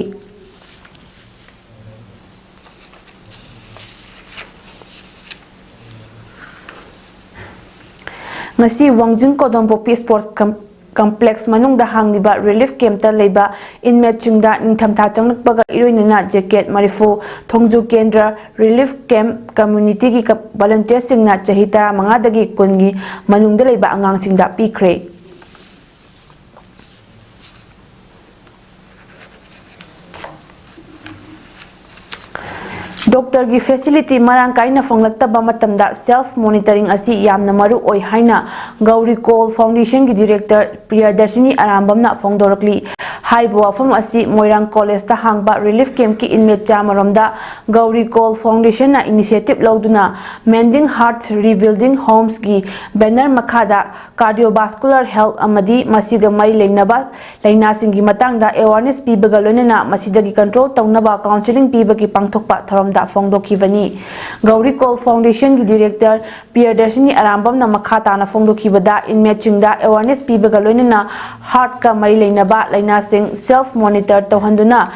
ꯉꯁꯤ ꯋꯥꯡꯖꯤꯡ ꯀꯣꯗꯣꯝꯄꯣꯛꯄꯤ ꯁ꯭ꯄꯣꯔꯠꯁ ꯀꯝ-, ꯀꯝꯄ꯭ꯂꯦꯛꯁ ꯃꯅꯨꯡꯗ ꯍꯥꯡꯂꯤꯕ ꯔꯤꯂꯤꯐ ꯀꯦꯝꯞꯇ ꯂꯩꯕ ꯏꯟꯃꯦꯠꯁꯤꯡꯗ ꯅꯤꯡꯊꯝꯊꯥ ꯆꯪꯂꯛꯄꯒ ꯏꯔꯣꯏꯅꯅ ꯖꯦꯀꯦꯠ ꯃꯔꯤꯐꯨ, ꯊꯣꯡꯖꯨ ꯀꯦꯟꯗ꯭ꯔ ꯔꯤꯂꯤꯐ ꯀꯦꯝꯞ ꯀꯝꯃ꯭ꯌꯨꯅꯤꯇꯤꯒꯤ ꯀ-, ꯚꯣꯂꯨꯟꯇꯤꯌꯔꯁꯤꯡꯅ ꯆꯍꯤ ꯇꯔꯥꯃꯉꯥꯗꯒꯤ ꯀꯨꯟꯒꯤ ꯃꯅꯨꯡꯗ ꯂꯩꯕ ꯑꯉꯥꯡꯁꯤꯡꯗ ꯄꯤꯈ꯭ꯔꯦ꯫ ꯗꯣꯛꯇꯔꯒꯤ ꯐꯦꯁꯤꯂꯤꯇꯤ ꯃꯔꯥꯡ ꯀꯥꯏꯅ ꯐꯪꯂꯛꯇꯕ ꯃꯇꯝꯗ ꯁꯦꯜꯐ ꯃꯣꯅꯤꯇꯔꯤꯡ ꯑꯁꯤ ꯌꯥꯝꯅ ꯃꯔꯨ ꯑꯣꯏ ꯍꯥꯏꯅ ꯒꯧꯔꯤ ꯀꯣꯜ ꯐꯥꯎꯟꯗꯦꯁꯟꯒꯤ ꯗꯤꯔꯦꯛꯇꯔ ꯄ꯭ꯔꯤꯌꯗꯔꯁꯤꯅꯤ ꯑꯔꯥꯝꯕꯝꯅ ꯐꯣꯡꯗꯣꯔꯛꯂꯤ꯫ ꯍꯥꯏꯔꯤꯕ ꯋꯥꯐꯝ ꯑꯁꯤ ꯃꯣꯏꯔꯥꯡ ꯀꯣꯂꯦꯖꯇ ꯍꯥꯡꯕ ꯔꯤꯂꯤꯐ ꯀꯦꯝꯞꯀꯤ ꯏꯟꯃꯦꯠ ꯆꯥꯃꯔꯣꯝꯗ ꯒꯧꯔꯤ ꯀꯣꯜ ꯐꯥꯎꯟꯗꯦꯁꯟꯅ ꯏꯅꯤꯁꯤꯌꯦꯇꯤꯚ ꯂꯧꯗꯨꯅ ꯃꯦꯟꯗꯤꯡ ꯍꯥꯔꯠꯁ ꯔꯤꯕꯤꯜꯗꯤꯡ ꯍꯣꯝꯁꯀꯤ ꯕꯦꯅꯔ ꯃꯈꯥꯗ ꯀꯥꯔꯗꯤꯑꯣꯚꯥꯁꯀꯨꯂꯔ ꯍꯦꯜꯊ ꯑꯃꯗꯤ ꯃꯁꯤꯒ ꯃꯔꯤ ꯂꯩꯅꯕ ꯂꯥꯏꯅꯥꯁꯤꯡꯒꯤ ꯃꯇꯥꯡꯗ ꯑꯦꯋꯥꯔꯅꯦꯁ ꯄꯤꯕꯒ ꯂꯣꯏꯅꯅ ꯃꯁꯤꯗꯒꯤ ꯀꯟꯇ꯭ꯔꯣꯜ ꯇꯧꯅꯕ ꯀꯥꯎꯟꯁꯤꯂꯤꯡ ꯄꯤꯕꯒꯤ ꯄꯥꯡꯊꯣꯛꯄ ꯊꯧꯔꯝꯗ ꯐꯣꯡꯗꯣꯛꯈꯤꯕꯅꯤ꯫ ꯒꯧꯔꯤ ꯀꯣꯜ ꯐꯥꯎꯟꯗꯦꯁꯟꯒꯤ ꯗꯤꯔꯦꯛꯇꯔ ꯄ꯭ꯔꯤꯌꯗꯔꯁꯤꯅꯤ ꯑꯔꯥꯝꯕꯝꯅ ꯃꯈꯥ ꯇꯥꯅ ꯐꯣꯡꯗꯣꯛꯈꯤꯕꯗ, ꯏꯟꯃꯦꯠꯁꯤꯡꯗ ꯑꯦꯋꯥꯔꯅꯦꯁ ꯄꯤꯕꯒ ꯂꯣꯏꯅꯅ ꯍꯥꯔꯠꯀ ꯃꯔꯤ ꯂꯩꯅꯕ ꯂꯥꯏꯅꯥꯁꯤꯡ ꯁꯦꯜꯐ ꯃꯣꯅꯤꯇꯔ ꯇꯧꯍꯟꯗꯨꯅ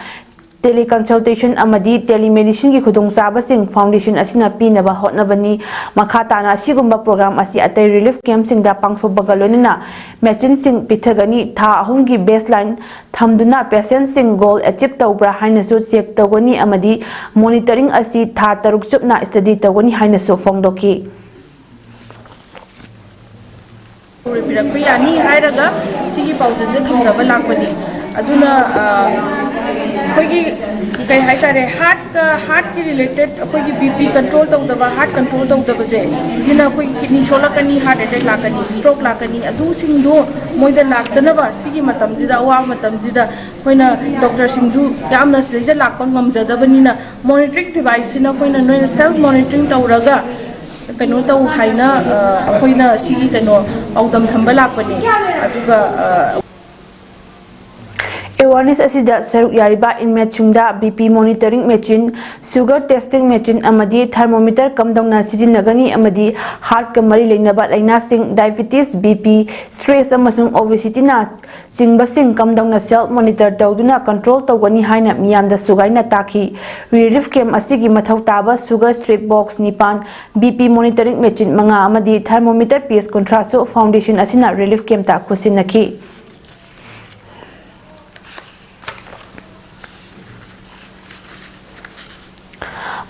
ꯇꯦꯂꯤꯀꯟꯁꯜꯇꯦꯁꯟ ꯑꯃꯗꯤ ꯇꯦꯂꯤꯃꯦꯗꯤꯁꯤꯟꯒꯤ ꯈꯨꯗꯣꯡꯆꯥꯕꯁꯤꯡ ꯐꯥꯎꯟꯗꯦꯁꯟ ꯑꯁꯤꯅ ꯄꯤꯅꯕ ꯍꯣꯠꯅꯕꯅꯤ꯫ ꯃꯈꯥ ꯇꯥꯅ ꯑꯁꯤꯒꯨꯝꯕ ꯄ꯭ꯔꯣꯒ꯭ꯔꯥꯝ ꯑꯁꯤ ꯑꯇꯩ ꯔꯤꯂꯤꯐ ꯀꯦꯝꯞꯁꯤꯡꯗ ꯄꯥꯡꯊꯣꯛꯄꯒ ꯂꯣꯏꯅꯅ ꯃꯦꯆꯤꯟꯁꯤꯡ ꯄꯤꯊꯒꯅꯤ꯫ ꯊꯥ ꯑꯍꯨꯝꯒꯤ ꯕꯦꯁꯂꯥꯏꯟ ꯊꯝꯗꯨꯅ ꯄꯦꯁꯦꯟꯠꯁꯤꯡ ꯒꯣꯜ ꯑꯦꯆꯤꯞ ꯇꯧꯕ꯭ꯔꯥ ꯍꯥꯏꯅꯁꯨ ꯆꯦꯛ ꯇꯧꯒꯅꯤ ꯑꯃꯗꯤ ꯃꯣꯅꯤꯇꯔꯤꯡ ꯑꯁꯤ ꯊꯥ ꯇꯔꯨꯛ ꯆꯨꯞꯅ ꯁ꯭ꯇꯗꯤ ꯇꯧꯒꯅꯤ ꯍꯥꯏꯅꯁꯨ ꯐꯣꯡꯗꯣꯛꯈꯤ꯫ ꯄꯤꯔꯛꯄ ꯌꯥꯅꯤ ꯍꯥꯏꯔꯒ ꯁꯤꯒꯤ ꯄꯥꯎꯖꯦꯜꯁꯦ ꯊꯝꯖꯕ ꯂꯥꯛꯄꯅꯤ꯫ ꯑꯗꯨꯅ, ꯑ, ꯑꯩꯈꯣꯏꯒꯤ ꯀꯩ ꯍꯥꯏꯇꯥꯔꯦ, ꯍꯥꯔꯠꯀ ꯍꯥꯔꯠꯀꯤ ꯔꯤꯂꯦꯇꯦꯠ ꯑꯩꯈꯣꯏꯒꯤ ꯕꯤ ꯄꯤ ꯀꯟꯇ꯭ꯔꯣꯜ ꯇꯧꯗꯕ, ꯍꯥꯔꯠ ꯀꯟꯇ꯭ꯔꯣꯜ ꯇꯧꯗꯕꯁꯦ, ꯁꯤꯅ ꯑꯩꯈꯣꯏꯒꯤ ꯀꯤꯗꯅꯤ ꯁꯣꯛꯂꯛꯀꯅꯤ, ꯍꯥꯔꯠ ꯑꯦꯇꯦꯛ ꯂꯥꯛꯀꯅꯤ, ꯁ꯭ꯇ꯭ꯔꯣꯛ ꯂꯥꯛꯀꯅꯤ꯫ ꯑꯗꯨꯁꯤꯡꯗꯣ ꯃꯣꯏꯗ ꯂꯥꯛꯇꯅꯕ ꯁꯤꯒꯤ ꯃꯇꯝꯁꯤꯗ, ꯑꯋꯥꯕ ꯃꯇꯝꯁꯤꯗ ꯑꯩꯈꯣꯏꯅ ꯗꯣꯛꯇꯔꯁꯤꯡꯁꯨ ꯌꯥꯝꯅ ꯁꯤꯗꯩꯁꯤꯗ ꯂꯥꯛꯄ ꯉꯝꯖꯗꯕꯅꯤꯅ, ꯃꯣꯅꯤꯇꯔꯤꯡ ꯗꯤꯚꯥꯏꯁꯁꯤꯅ ꯑꯩꯈꯣꯏꯅ, ꯅꯣꯏꯅ ꯁꯦꯜꯐ ꯃꯣꯅꯤꯇꯔꯤꯡ ꯇꯧꯔꯒ ꯀꯩꯅꯣ ꯇꯧ ꯍꯥꯏꯅ ꯑꯩꯈꯣꯏꯅ ꯁꯤꯒꯤ ꯀꯩꯅꯣ ꯄꯥꯎꯗꯝ ꯊꯝꯕ ꯂꯥꯛꯄꯅꯦ꯫ ꯑꯗꯨꯒ ꯑꯦꯋꯥꯔꯅꯦꯁ ꯑꯁꯤꯗ ꯁꯔꯨꯛ ꯌꯥꯔꯤꯕ ꯏꯟꯃꯦꯠꯁꯤꯡꯗ B P monitoring machine, sugar testing machine ꯑꯃꯗꯤ ꯊꯔꯃꯣꯃꯤꯇꯔ ꯀꯝꯗꯧꯅ ꯁꯤꯖꯤꯟꯅꯒꯅꯤ ꯑꯃꯗꯤ ꯍꯥꯔꯠꯀ ꯃꯔꯤ ꯂꯩꯅꯕ ꯂꯥꯏꯅꯥꯁꯤꯡ, ꯗꯥꯏꯕꯤꯇꯤꯁ, ꯕꯤ ꯄꯤ, ꯁ꯭ꯇ꯭ꯔꯦꯁ ꯑꯃꯁꯨꯡ ꯑꯣꯕꯦꯁꯤꯇꯤꯅ ꯆꯤꯡꯕꯁꯤꯡ ꯀꯝꯗꯧꯅ ꯁꯦꯜꯐ ꯃꯣꯅꯤꯇꯔ ꯇꯧꯗꯨꯅ ꯀꯟꯇ꯭ꯔꯣꯜ ꯇꯧꯒꯅꯤ ꯍꯥꯏꯅ ꯃꯤꯌꯥꯝꯗ ꯁꯨꯒꯥꯏꯅ ꯇꯥꯛꯈꯤ꯫ ꯔꯤꯂꯤꯐ ꯀꯦꯝꯞ ꯑꯁꯤꯒꯤ ꯃꯊꯧ ꯇꯥꯕ ꯁꯨꯒꯔ ꯁ꯭ꯇ꯭ꯔꯤꯞ ꯕꯣꯛꯁ ꯅꯤꯄꯥꯟ, ꯕꯤ ꯄꯤ ꯃꯣꯅꯤꯇꯔꯤꯡ ꯃꯦꯆꯤꯟ ꯃꯉꯥ ꯑꯃꯗꯤ ꯊꯔꯃꯣꯃꯤꯇꯔ ꯄꯤꯁ ꯀꯨꯟꯊ꯭ꯔꯥꯁꯨ ꯐꯥꯎꯟꯗꯦꯁꯟ ꯑꯁꯤꯅ relief ꯀꯦꯝꯞꯇ ꯈꯨꯠꯁꯤꯟꯅꯈꯤ꯫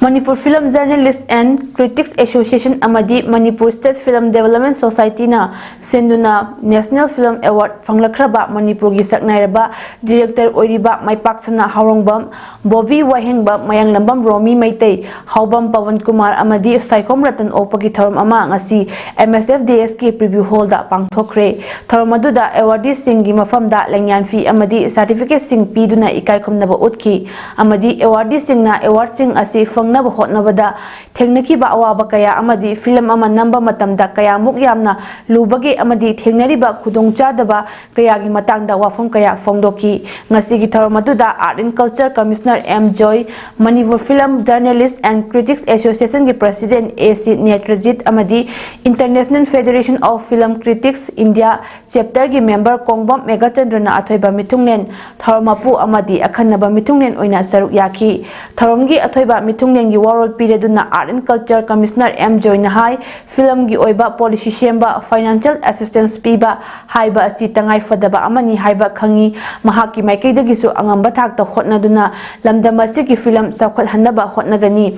Manipur Film Journalist and Critics Association ꯑꯃꯗꯤ Manipur State Film Development Society ꯅ ꯁꯤꯟꯗꯨꯅ National Film Award ꯐꯪꯂꯛꯈ꯭ꯔꯕ ꯃꯅꯤꯄꯨꯔꯒꯤ ꯁꯛꯅꯥꯏꯔꯕ ꯗꯤꯔꯦꯛꯇꯔ ꯑꯣꯏꯔꯤꯕ ꯃꯥꯏꯄꯥꯛꯁꯅꯥ ꯍꯥꯎꯔꯣꯡꯕꯝ, ꯕꯣꯕꯤ ꯋꯥꯍꯦꯡꯕꯝ, ꯃꯌꯥꯡꯂꯝꯕꯝ ꯔꯣꯃꯤ ꯃꯩꯇꯩ, ꯍꯥꯎꯕꯝ ꯄꯋꯟ ꯀꯨꯃꯥꯔ ꯑꯃꯗꯤ ꯁꯥꯏꯈꯣꯝ ꯔꯇꯟ ꯑꯣꯛꯄꯒꯤ ꯊꯧꯔꯝ ꯑꯃ ꯉꯁꯤ M S F D S ꯀꯤ Preview Hall ꯗ ꯄꯥꯡꯊꯣꯛꯈ꯭ꯔꯦ꯫ ꯊꯧꯔꯝ ꯑꯗꯨꯗ ꯑꯦꯋꯥꯔꯗꯤꯁꯁꯤꯡꯒꯤ ꯃꯐꯝꯗ ꯂꯦꯡꯌꯥꯟ ꯐꯤ ꯑꯃꯗꯤ ꯁꯥꯔꯇꯤꯐꯤꯀꯦꯠꯁꯤꯡ ꯄꯤꯗꯨꯅ ꯏꯀꯥꯏ ꯈꯨꯝꯅꯕ ꯎꯠꯈꯤ ꯑꯃꯗꯤ ꯑꯦꯋꯥꯔꯗꯤꯁꯁꯤꯡꯅ ꯑꯦꯋꯥꯔꯗꯁꯤꯡ ꯑꯁꯤ ꯐꯪꯅꯕ ꯍꯣꯠꯅꯕꯗ ꯊꯦꯡꯅꯈꯤꯕ ꯑꯋꯥꯕ ꯀꯌꯥ ꯑꯃꯗꯤ ꯐꯤꯂꯝ ꯑꯃ ꯅꯝꯕ ꯃꯇꯝꯗ ꯀꯌꯥꯃꯨꯛ ꯌꯥꯝꯅ ꯂꯨꯕꯒꯦ ꯑꯃꯗꯤ ꯊꯦꯡꯅꯔꯤꯕ ꯈꯨꯗꯣꯡꯆꯥꯗꯕ ꯀꯌꯥꯒꯤ ꯃꯇꯥꯡꯗ ꯋꯥꯐꯝ ꯀꯌꯥ ꯐꯣꯡꯗꯣꯛꯈꯤ꯫ ꯉꯁꯤꯒꯤ ꯊꯧꯔꯝ ꯑꯗꯨꯗ Art and Culture Commissioner M Joy, Manipur Film Journalist and Critics Association ꯒꯤ President A C ꯅꯦꯇ꯭ꯔꯖꯤꯠ ꯑꯃꯗꯤ International Federation of Film Critics India Chapter ꯒꯤ member ꯀꯣꯡꯕꯝ ꯃꯦꯘꯆꯟꯗ꯭ꯔꯅ ꯑꯊꯣꯏꯕ ꯃꯤꯊꯨꯡꯂꯦꯟ, ꯊꯧꯔꯝ ꯃꯄꯨ ꯑꯃꯗꯤ ꯑꯈꯟꯅꯕ ꯃꯤꯊꯨꯡꯂꯦꯟ ꯑꯣꯏꯅ ꯁꯔꯨꯛ ꯌꯥꯈꯤ꯫ ꯊꯧꯔꯝꯒꯤ ꯑꯊꯣꯏꯕ ꯃꯤꯊꯨꯡꯂꯦꯟꯒꯤ ꯋꯥꯔꯣꯜ ꯄꯤꯔꯗꯨꯅ Art and Culture Commissioner M Joy ꯅ ꯍꯥꯏ, ꯐꯤꯂꯝꯒꯤ ꯑꯣꯏꯕ policy ꯁꯦꯝꯕ, financial assistance ꯄꯤꯕ ꯍꯥꯏꯕ ꯑꯁꯤ ꯇꯉꯥꯏ ꯐꯗꯕ ꯑꯃꯅꯤ ꯍꯥꯏꯕ ꯈꯪꯏ꯫ ꯃꯍꯥꯛꯀꯤ ꯃꯥꯏꯀꯩꯗꯒꯤꯁꯨ ꯑꯉꯝꯕ ꯊꯥꯛꯇ ꯍꯣꯠꯅꯗꯨꯅ ꯂꯝꯗꯝ ꯑꯁꯤꯒꯤ ꯐꯤꯂꯝ ꯆꯥꯎꯈꯠꯍꯟꯅꯕ ꯍꯣꯠꯅꯒꯅꯤ꯫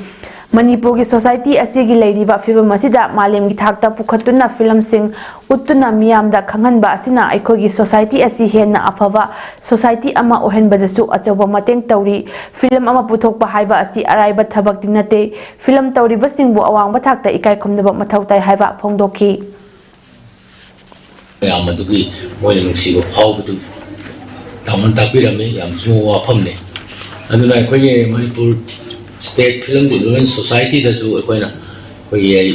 ꯃꯅꯤꯄꯨꯔꯒꯤ ꯁꯣꯁꯥꯏꯇꯤ ꯑꯁꯤꯒꯤ ꯂꯩꯔꯤꯕ ꯐꯤꯕꯝ ꯑꯁꯤꯗ ꯃꯥꯂꯦꯝꯒꯤ ꯊꯥꯛꯇ ꯄꯨꯈꯠꯇꯨꯅ ꯐꯤꯂꯝꯁꯤꯡ ꯎꯠꯇꯨꯅ ꯃꯤꯌꯥꯝꯗ ꯈꯪꯍꯟꯕ ꯑꯁꯤꯅ ꯑꯩꯈꯣꯏꯒꯤ ꯁꯣꯁꯥꯏꯇꯤ ꯑꯁꯤ ꯍꯦꯟꯅ ꯑꯐꯕ ꯁꯣꯁꯥꯏꯇꯤ ꯑꯃ ꯑꯣꯏꯍꯟꯕꯗꯁꯨ ꯑꯆꯧꯕ ꯃꯇꯦꯡ ꯇꯧꯔꯤ꯫ ꯐꯤꯂꯝ ꯑꯃ ꯄꯨꯊꯣꯛꯄ ꯍꯥꯏꯕ ꯑꯁꯤ ꯑꯔꯥꯏꯕ ꯊꯕꯛꯇꯤ ꯅꯠꯇꯦ꯫ ꯐꯤꯂꯝ ꯇꯧꯔꯤꯕꯁꯤꯡꯕꯨ ꯑꯋꯥꯡꯕ ꯊꯥꯛꯇ ꯏꯀꯥꯏ ꯈꯨꯝꯅꯕ ꯃꯊꯧ ꯇꯥꯏ ꯍꯥꯏꯕ ꯐꯣꯡꯗꯣꯛꯈꯤ꯫ ꯃꯌꯥꯝ ꯑꯗꯨꯒꯤ ꯃꯣꯏꯅ ꯅꯨꯡꯁꯤꯕ ꯐꯥꯎꯕꯗꯨ ꯇꯥꯃꯣꯅ ꯇꯥꯛꯄꯤꯔꯝꯃꯤ꯫ ꯌꯥꯝ ꯆꯨꯝꯕ ꯋꯥꯐꯝꯅꯤ꯫ ꯑꯗꯨꯅ ꯑꯩꯈꯣꯏꯒꯤ Manipur State Film Development Society ꯗꯁꯨ ꯑꯩꯈꯣꯏꯅ, ꯑꯩꯈꯣꯏꯒꯤ ꯑꯩ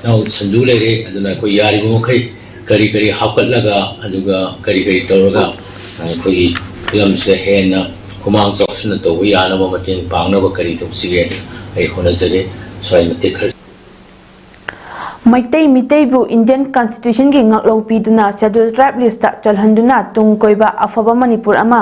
ꯏꯅꯥꯎ ꯁꯟꯖꯨ ꯂꯩꯔꯦ, ꯑꯗꯨꯅ ꯑꯩꯈꯣꯏ ꯌꯥꯔꯤꯕ ꯃꯈꯩ ꯀꯔꯤ ꯀꯔꯤ ꯍꯥꯞꯀꯠꯂꯒ, ꯑꯗꯨꯒ ꯀꯔꯤ ꯀꯔꯤ ꯇꯧꯔꯒ ꯑꯩꯈꯣꯏꯒꯤ ꯐꯤꯂꯝꯁꯤꯗ ꯍꯦꯟꯅ ꯈꯨꯃꯥꯡ ꯆꯥꯎꯁꯤꯟꯅ ꯇꯧꯕ ꯌꯥꯅꯕ ꯃꯇꯦꯡ ꯄꯥꯡꯅꯕ ꯀꯔꯤ ꯇꯧꯁꯤꯒꯦ, ꯑꯩ ꯍꯣꯠꯅꯖꯒꯦ꯫ ꯁ꯭ꯋꯥꯏ ꯃꯇꯦꯛ ꯈꯔ꯫ ꯃꯩꯇꯩ ꯃꯤꯇꯩꯕꯨ Indian Constitution ꯒꯤ ꯉꯥꯛꯂꯧ ꯄꯤꯗꯨꯅ Scheduled Tribe list ꯇ ꯆꯜꯍꯟꯗꯨꯅ ꯇꯨꯡ ꯀꯣꯏꯕ ꯑꯐꯕ ꯃꯅꯤꯄꯨꯔ ꯑꯃ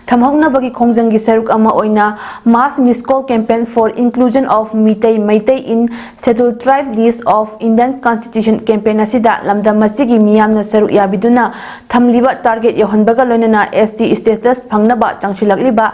ꯊꯝꯍꯧꯅꯕꯒꯤ ꯈꯣꯡꯖꯪꯒꯤ ꯁꯔꯨꯛ ꯑꯃ ꯑꯣꯏꯅ Mass Miss Call Campaign for Inclusion of Meitei Meitei in Scheduled Tribe list of Indian Constitution campaign ꯑꯁꯤꯗ ꯂꯝꯗꯝ ꯑꯁꯤꯒꯤ ꯃꯤꯌꯥꯝꯅ ꯁꯔꯨꯛ ꯌꯥꯕꯤꯗꯨꯅ ꯊꯝꯂꯤꯕ target ꯌꯧꯍꯟꯕꯒ ꯂꯣꯏꯅꯅ S T status ꯐꯪꯅꯕ ꯆꯪꯁꯤꯜꯂꯛꯂꯤꯕ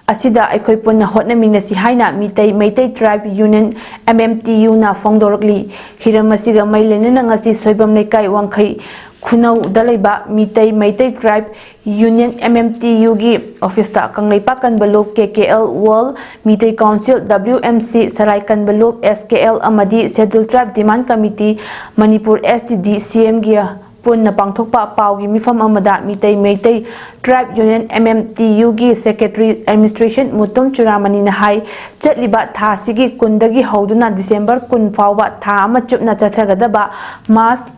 ꯑꯁꯤꯗ ꯑꯩꯈꯣꯏ ꯄꯨꯟꯅ ꯍꯣꯠꯅꯃꯤꯟꯅꯁꯤ ꯍꯥꯏꯅ Meitei Meitei Tribe Union, M M T U ꯅ ꯐꯣꯡꯗꯣꯔꯛꯂꯤ꯫ ꯍꯤꯔꯝ ꯑꯁꯤꯒ ꯃꯔꯤ ꯂꯩꯅꯅ ꯉꯁꯤ ꯁꯣꯏꯕꯝ ꯂꯩꯀꯥꯏ ꯋꯥꯡꯈꯩ ꯈꯨꯅꯧꯗ ꯂꯩꯕ Meitei Meitei Tribe Union, M M T U ꯒꯤ office ꯇ ꯀꯪꯂꯩꯄꯥꯛ ꯀꯟꯕ ꯂꯨꯞ, K K L World, Meitei Council, W M C, ꯁꯔꯥꯏ ꯀꯟꯕ ꯂꯨꯞ, S K L, ꯑꯃꯗꯤ Scheduled Tribe Demand Committee, Manipur, S T D, C M ꯒꯤ ꯄꯨꯟꯅ ꯄꯥꯡꯊꯣꯛꯄ ꯄꯥꯎꯒꯤ ꯃꯤꯐꯝ ꯑꯃꯗ Meitei Meitei Tribe Union, M M T U ꯒꯤ Secretary Administration ꯃꯨꯇꯨꯝ ꯆꯨꯔꯥꯃꯅꯤꯅ ꯍꯥꯏ, ꯆꯠꯂꯤꯕ ꯊꯥ ꯑꯁꯤꯒꯤ ꯀꯨꯟꯗꯒꯤ ꯍꯧꯗꯨꯅ December ꯀꯨꯟ ꯐꯥꯎꯕ ꯊꯥ ꯑꯃ ꯆꯨꯞꯅ ꯆꯠꯊꯒꯗꯕ Mass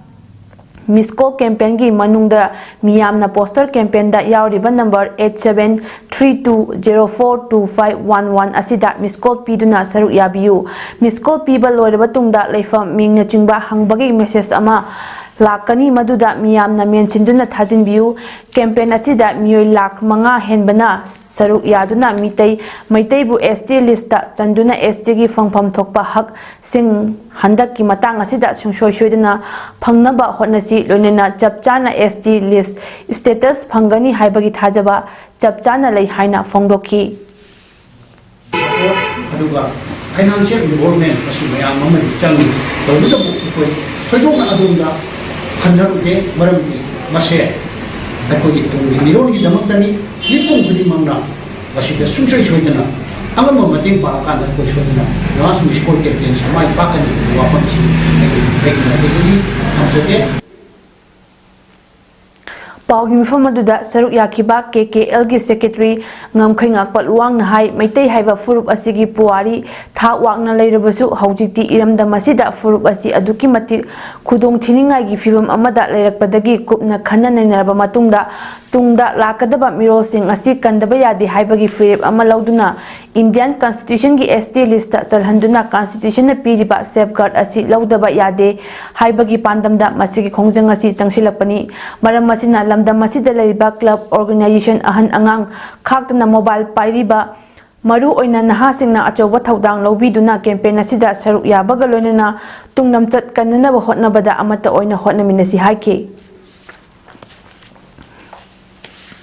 Miss Call Campaign ꯒꯤ ꯃꯅꯨꯡꯗ ꯃꯤꯌꯥꯝꯅ poster campaign ꯗ ꯌꯥꯎꯔꯤꯕ number eight seven three two zero four two five one one ꯑꯁꯤꯗ miss call ꯄꯤꯗꯨꯅ ꯁꯔꯨꯛ ꯌꯥꯕꯤꯌꯨ꯫ Miss call ꯄꯤꯕ ꯂꯣꯏꯔꯕ ꯇꯨꯡꯗ ꯂꯩꯐꯝ, ꯃꯤꯡꯅꯆꯤꯡꯕ ꯍꯪꯕꯒꯤ message ꯑꯃ ꯂꯥꯛꯀꯅꯤ, ꯃꯗꯨꯗ ꯃꯤꯌꯥꯝꯅ ꯃꯦꯟꯁꯤꯟꯗꯨꯅ ꯊꯥꯖꯤꯟꯕꯤꯌꯨ꯫ Campaign ꯑꯁꯤꯗ ꯃꯤꯑꯣꯏ ꯂꯥꯈ ꯃꯉꯥ ꯍꯦꯟꯕꯅ ꯁꯔꯨꯛ ꯌꯥꯗꯨꯅ ꯃꯤꯇꯩ ꯃꯩꯇꯩꯕꯨ S T list ꯇ ꯆꯟꯗꯨꯅ S T ꯒꯤ ꯐꯪꯐꯝ ꯊꯣꯛꯄ ꯍꯛꯁꯤꯡ ꯍꯟꯗꯛꯀꯤ ꯃꯇꯥꯡ ꯑꯁꯤꯗ ꯁꯨꯡꯁꯣꯏ ꯁꯣꯏꯗꯅ ꯐꯪꯅꯕ ꯍꯣꯠꯅꯁꯤ꯫ ꯂꯣꯏꯅꯅ ꯆꯞ ꯆꯥꯅ S T list status ꯐꯪꯒꯅꯤ ꯍꯥꯏꯕꯒꯤ ꯊꯥꯖꯕ ꯆꯞ ꯆꯥꯅ ꯂꯩ ꯍꯥꯏꯅ ꯐꯣꯡꯗꯣꯛꯈꯤ꯫ ꯑꯗꯨꯒ Financial involvement ꯃꯁꯤ ꯃꯌꯥꯝ ꯑꯃꯗꯤ ꯆꯪꯏ꯫ ꯇꯧꯕꯇꯕꯨ ꯑꯩꯈꯣꯏ ꯊꯣꯏꯗꯣꯛꯅ ꯑꯗꯣꯝꯗ ꯈꯟꯊꯔꯨꯗꯦ, ꯃꯔꯝꯗꯤ ꯃꯁꯦ ꯑꯩꯈꯣꯏꯒꯤ ꯇꯨꯡꯒꯤ ꯃꯤꯔꯣꯜꯒꯤꯗꯃꯛꯇꯅꯤ꯫ ꯃꯤꯄꯨꯝ ꯈꯨꯗꯤꯡꯃꯛꯅ ꯃꯁꯤꯗ ꯁꯨꯡꯁꯣꯏ ꯁꯣꯏꯗꯅ ꯑꯉꯝꯕ ꯃꯇꯦꯡ ꯄꯥꯡꯉꯀꯥꯟꯗ ꯑꯩꯈꯣꯏ ꯁꯣꯏꯗꯅ ꯅꯃꯥꯖ ꯃꯤꯁ ꯀꯣꯜ ꯀꯦꯝꯄꯦꯟꯁꯤ ꯃꯥꯏ ꯄꯥꯛꯀꯅꯤ ꯍꯥꯏꯕ ꯋꯥꯐꯝꯁꯤ ꯑꯩꯒꯤ ꯂꯩꯀꯥꯏꯗꯒꯤ ꯊꯝꯖꯒꯦ꯫ ꯄꯥꯎꯒꯤ ꯃꯤꯐꯝ ꯑꯗꯨꯗ ꯁꯔꯨꯛ ꯌꯥꯈꯤꯕ ꯀꯦ ꯀꯦ ꯑꯦꯜꯒꯤ ꯁꯦꯀ꯭ꯔꯦꯇꯔꯤ ꯉꯝꯈꯩ ꯉꯥꯛꯄ ꯂꯨꯋꯥꯡꯅ ꯍꯥꯏ, ꯃꯩꯇꯩ ꯍꯥꯏꯕ ꯐꯨꯔꯨꯞ ꯑꯁꯤꯒꯤ ꯄꯨꯋꯥꯔꯤ ꯊꯥꯛ ꯋꯥꯡꯅ ꯂꯩꯔꯕꯁꯨ, ꯍꯧꯖꯤꯛꯇꯤ ꯏꯔꯝꯗꯝ ꯑꯁꯤꯗ ꯐꯨꯔꯨꯞ ꯑꯁꯤ ꯑꯗꯨꯛꯀꯤ ꯃꯇꯤꯛ ꯈꯨꯗꯣꯡ ꯊꯤꯅꯤꯡꯉꯥꯏꯒꯤ ꯐꯤꯕꯝ ꯑꯃꯗ ꯂꯩꯔꯛꯄꯗꯒꯤ ꯀꯨꯞꯅ ꯈꯟꯅ ꯅꯩꯅꯔꯕ ꯃꯇꯨꯡꯗ, ꯇꯨꯡꯗ ꯂꯥꯛꯀꯗꯕ ꯃꯤꯔꯣꯜꯁꯤꯡ ꯑꯁꯤ ꯀꯟꯗꯕ ꯌꯥꯗꯦ ꯍꯥꯏꯕꯒꯤ ꯐꯤꯔꯦꯞ ꯑꯃ ꯂꯧꯗꯨꯅ, ꯏꯟꯗꯤꯌꯥꯟ ꯀꯟꯁꯇꯤꯇ꯭ꯌꯨꯁꯟꯒꯤ ꯑꯦꯁ ꯇꯤ ꯂꯤꯁꯇ ꯆꯜꯍꯟꯗꯨꯅ ꯀꯟꯁꯇꯤꯇ꯭ꯌꯨꯁꯟꯅ ꯄꯤꯔꯤꯕ ꯁꯦꯐꯒꯥꯔꯗ ꯑꯁꯤ ꯂꯧꯗꯕ ꯌꯥꯗꯦ ꯍꯥꯏꯕꯒꯤ ꯄꯥꯟꯗꯝꯗ ꯃꯁꯤꯒꯤ ꯈꯣꯡꯖꯪ ꯑꯁꯤ ꯆꯪꯁꯤꯜꯂꯛꯄꯅꯤ꯫ ꯃꯔꯝ ꯑꯁꯤꯅ ꯂꯝꯗꯝ ꯑꯁꯤꯗ ꯂꯩꯔꯤꯕ ꯀ꯭ꯂꯕ, ꯑꯣꯔꯒꯅꯥꯏꯖꯦꯁꯟ, ꯑꯍꯟ ꯑꯉꯥꯡ ꯈꯥꯛꯇꯅ ꯃꯣꯕꯥꯏꯜ ꯄꯥꯏꯔꯤꯕ ꯃꯔꯨ ꯑꯣꯏꯅ ꯅꯍꯥꯁꯤꯡꯅ ꯑꯆꯧꯕ ꯊꯧꯗꯥꯡ ꯂꯧꯕꯤꯗꯨꯅ ꯀꯦꯝꯄꯦꯟ ꯑꯁꯤꯗ ꯁꯔꯨꯛ ꯌꯥꯕꯒ ꯂꯣꯏꯅꯅ ꯇꯨꯡꯂꯝꯆꯠ ꯀꯟꯅꯅꯕ ꯍꯣꯠꯅꯕꯗ ꯑꯃꯠꯇ ꯑꯣꯏꯅ ꯍꯣꯠꯅꯃꯤꯟꯅꯁꯤ ꯍꯥꯏꯈꯤ꯫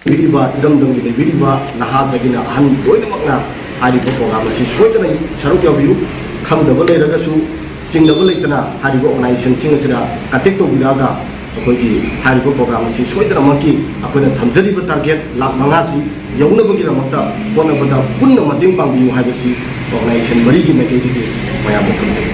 ꯄꯤꯔꯤꯕ ꯏꯔꯝꯗꯝꯒꯤ ꯂꯩꯕꯤꯔꯤꯕ ꯅꯍꯥꯗꯒꯤꯅ ꯑꯍꯟ ꯂꯣꯏꯅꯃꯛꯅ ꯍꯥꯏꯔꯤꯕ ꯄ꯭ꯔꯣꯒ꯭ꯔꯥꯝ ꯑꯁꯤ ꯁꯣꯏꯗꯅ ꯁꯔꯨꯛ ꯌꯥꯕꯤꯌꯨ꯫ ꯈꯪꯗꯕ ꯂꯩꯔꯒꯁꯨ ꯆꯤꯡꯅꯕ ꯂꯩꯇꯅ ꯍꯥꯏꯔꯤꯕ ꯑꯣꯔꯒꯅꯥꯏꯖꯦꯁꯟꯁꯤꯡ ꯑꯁꯤꯗ ꯀꯟꯇꯦꯛ ꯇꯧꯕꯤꯔꯛꯑꯒ ꯑꯩꯈꯣꯏꯒꯤ ꯍꯥꯏꯔꯤꯕ ꯄ꯭ꯔꯣꯒ꯭ꯔꯥꯝ ꯑꯁꯤ ꯁꯣꯏꯗꯅꯃꯛꯀꯤ ꯑꯩꯈꯣꯏꯅ ꯊꯝꯖꯔꯤꯕ ꯇꯥꯔꯒꯦꯠ ꯂꯥꯈ ꯃꯉꯥꯁꯤ ꯌꯧꯅꯕꯒꯤꯗꯃꯛꯇ ꯍꯣꯠꯅꯕꯗ ꯄꯨꯟꯅ ꯃꯇꯦꯡ ꯄꯥꯡꯕꯤꯌꯨ ꯍꯥꯏꯕꯁꯤ ꯑꯣꯔꯒꯅꯥꯏꯖꯦꯁꯟ ꯃꯔꯤꯒꯤ ꯃꯥꯏꯀꯩꯗꯒꯤ ꯃꯌꯥꯝꯗ ꯊꯝꯖꯔꯤ꯫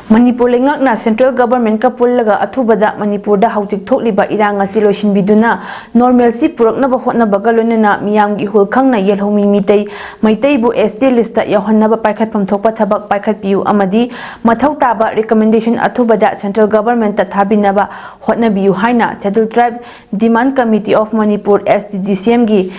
ꯃꯅꯤꯄꯨꯔ ꯂꯩꯉꯥꯛꯅ ꯁꯦꯟꯇ꯭ꯔꯦꯜ ꯒꯚꯔꯟꯃꯦꯟꯠꯀ ꯄꯨꯜꯂꯒ ꯑꯊꯨꯕꯗ ꯃꯅꯤꯄꯨꯔꯗ ꯍꯧꯖꯤꯛ ꯊꯣꯛꯂꯤꯕ ꯏꯔꯥꯡ ꯑꯁꯤ ꯂꯣꯏꯁꯤꯟꯕꯤꯗꯨꯅ ꯅꯣꯔꯃꯦꯜꯁꯤ ꯄꯨꯔꯛꯅꯕ ꯍꯣꯠꯅꯕꯒ ꯂꯣꯏꯅꯅ ꯃꯤꯌꯥꯝꯒꯤ ꯏꯍꯨꯜ ꯈꯪꯅ ꯌꯦꯜꯍꯧꯃꯤ ꯃꯤꯇꯩ ꯃꯩꯇꯩꯕꯨ ꯑꯦꯁ ꯇꯤ ꯂꯤꯁꯇ ꯌꯥꯎꯍꯟꯅꯕ ꯄꯥꯏꯈꯠꯐꯝ ꯊꯣꯛꯄ ꯊꯕꯛ ꯄꯥꯏꯈꯠꯄꯤꯌꯨ ꯑꯃꯗꯤ ꯃꯊꯧ ꯇꯥꯕ ꯔꯤꯀꯃꯦꯟꯗꯦꯁꯟ ꯑꯊꯨꯕꯗ ꯁꯦꯟꯇ꯭ꯔꯦꯜ ꯒꯚꯔꯟꯃꯦꯟꯠꯇ ꯊꯥꯕꯤꯅꯕ ꯍꯣꯠꯅꯕꯤꯌꯨ ꯍꯥꯏꯅ Scheduled Tribe Demand Committee of Manipur, S T D C M ꯒꯤ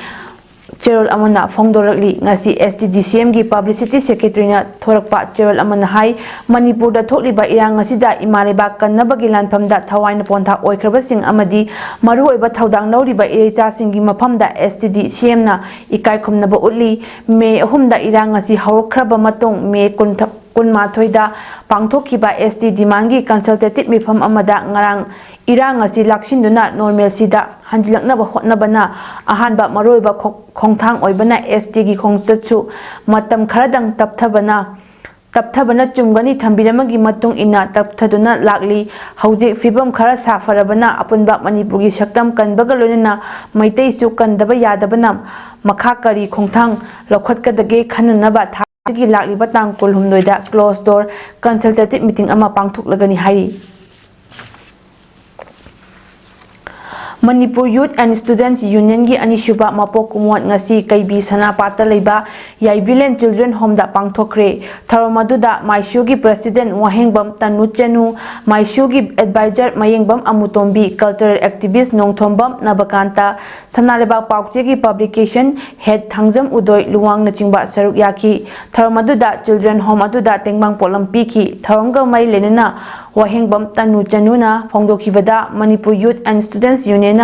ꯆꯦꯔꯣꯜ ꯑꯃꯅ ꯐꯣꯡꯗꯣꯔꯛꯂꯤ꯫ ꯉꯁꯤ S T D C M ꯒꯤ ꯄꯕ꯭ꯂꯤꯁꯤꯇꯤ ꯁꯦꯀ꯭ꯔꯦꯇꯔꯤꯅ ꯊꯣꯔꯛꯄ ꯆꯦꯔꯣꯜ ꯑꯃꯅ ꯍꯥꯏ, ꯃꯅꯤꯄꯨꯔꯗ ꯊꯣꯛꯂꯤꯕ ꯏꯔꯥꯡ ꯑꯁꯤꯗ ꯏꯃꯥ ꯂꯩꯕꯥꯛ ꯀꯟꯅꯕꯒꯤ ꯂꯥꯟꯐꯝꯗ ꯊꯋꯥꯏꯅ ꯄꯣꯟꯊꯥ ꯑꯣꯏꯈ꯭ꯔꯕꯁꯤꯡ ꯑꯃꯗꯤ ꯃꯔꯨꯑꯣꯏꯕ ꯊꯧꯗꯥꯡ ꯂꯧꯔꯤꯕ ꯏꯔꯩꯆꯥꯁꯤꯡꯒꯤ ꯃꯐꯝꯗ S T D C M ꯅ ꯏꯀꯥꯏ ꯈꯨꯝꯅꯕ ꯎꯠꯂꯤ꯫ ꯃꯦ ꯑꯍꯨꯝꯗ ꯏꯔꯥꯡ ꯑꯁꯤ ꯍꯧꯔꯛꯈ꯭ꯔꯕ ꯃꯇꯨꯡ ꯃꯦ ꯀꯨꯟ ꯀꯨꯟꯃꯥꯊꯣꯏꯗ ꯄꯥꯡꯊꯣꯛꯈꯤꯕ ꯑꯦꯁ ꯇꯤ ꯗꯤꯃꯥꯟꯒꯤ ꯀꯟꯁꯜꯇꯦꯇꯤꯚ ꯃꯤꯐꯝ ꯑꯃꯗ ꯉꯔꯥꯡ ꯏꯔꯥꯡ ꯑꯁꯤ ꯂꯥꯛꯁꯤꯟꯗꯨꯅ ꯅꯣꯔꯃꯦꯜꯁꯤꯗ ꯍꯟꯖꯤꯜꯂꯛꯅꯕ ꯍꯣꯠꯅꯕꯅ ꯑꯍꯥꯟꯕ ꯃꯔꯨꯑꯣꯏꯕ ꯈꯣ-, ꯈꯣꯡꯊꯥꯡ ꯑꯣꯏꯕꯅ ꯑꯦꯁ ꯇꯤꯒꯤ ꯈꯣꯡꯆꯠꯁꯨ ꯃꯇꯝ ꯈꯔꯗꯪ ꯇꯞꯊꯕꯅ ꯇꯞꯊꯕꯅ ꯆꯨꯝꯒꯅꯤ ꯊꯝꯕꯤꯔꯝꯕꯒꯤ ꯃꯇꯨꯡ ꯏꯟꯅ ꯇꯞꯊꯗꯨꯅ ꯂꯥꯛꯂꯤ꯫ ꯍꯧꯖꯤꯛ ꯐꯤꯕꯝ ꯈꯔ ꯁꯥꯐꯔꯕꯅ ꯑꯄꯨꯟꯕ ꯃꯅꯤꯄꯨꯔꯒꯤ ꯁꯛꯇꯝ ꯀꯟꯕꯒ ꯂꯣꯏꯅꯅ ꯃꯩꯇꯩꯁꯨ ꯀꯟꯗꯕ ꯌꯥꯗꯕꯅ ꯃꯈꯥ ꯀꯔꯤ ꯈꯣꯡꯊꯥꯡ ꯂꯧꯈꯠꯀꯗꯒꯦ ꯈꯟꯅꯅꯕ ꯊꯥ ꯑꯁꯤꯒꯤ ꯂꯥꯛꯂꯤꯕ ꯇꯥꯡ ꯀꯨꯟꯍꯨꯝꯗꯣꯏꯗ closed door consultative meeting ꯑꯃ ꯄꯥꯡꯊꯣꯛꯂꯒꯅꯤ ꯍꯥꯏꯔꯤ꯫ ꯃꯅꯤꯄꯨꯔ Youth and Students Unionꯒꯤ ꯑꯅꯤꯁꯨꯕ ꯃꯄꯣꯛ ꯀꯨꯝꯑꯣꯟ ꯉꯁꯤ ꯀꯩꯕꯤ ꯁꯅꯥꯄꯥꯠꯇ ꯂꯩꯕ ꯌꯥꯏꯕꯤꯂꯦꯟ Children Homeꯗ ꯄꯥꯡꯊꯣꯛꯈ꯭ꯔꯦ꯫ ꯊꯧꯔꯝ ꯑꯗꯨꯗ ꯃꯥꯏꯁꯣꯒꯤ President ꯋꯥꯍꯦꯡꯕꯝ ꯇꯅꯨ ꯆꯅꯨ, ꯃꯥꯏꯁꯣꯒꯤ Advisor ꯃꯌꯦꯡꯕꯝ ꯑꯃꯨꯇꯣꯝꯕꯤ, Cultural Activist ꯅꯣꯡꯊꯣꯝꯕꯝ ꯅꯕꯀꯥꯟꯇ, ꯁꯅꯥ ꯂꯩꯕꯥꯛ ꯄꯥꯎꯆꯦꯒꯤ Publication Head ꯊꯥꯡꯖꯝ ꯎꯗꯣꯏ ꯂꯨꯋꯥꯡꯅꯆꯤꯡꯕ ꯁꯔꯨꯛ ꯌꯥꯈꯤ꯫ ꯊꯧꯔꯝ ꯑꯗꯨꯗ Children Home ꯑꯗꯨꯗ ꯇꯦꯡꯕꯥꯡ ꯄꯣꯠꯂꯝ ꯄꯤꯈꯤ꯫ ꯊꯧꯔꯝꯒ ꯃꯔꯤ ꯂꯩꯅꯅ ꯋꯥꯍꯦꯡꯕꯝ ꯇꯅꯨ ꯆꯅꯨꯅ ꯐꯣꯡꯗꯣꯛꯈꯤꯕꯗ, ꯃꯅꯤꯄꯨꯔ Youth and Students Unionꯅ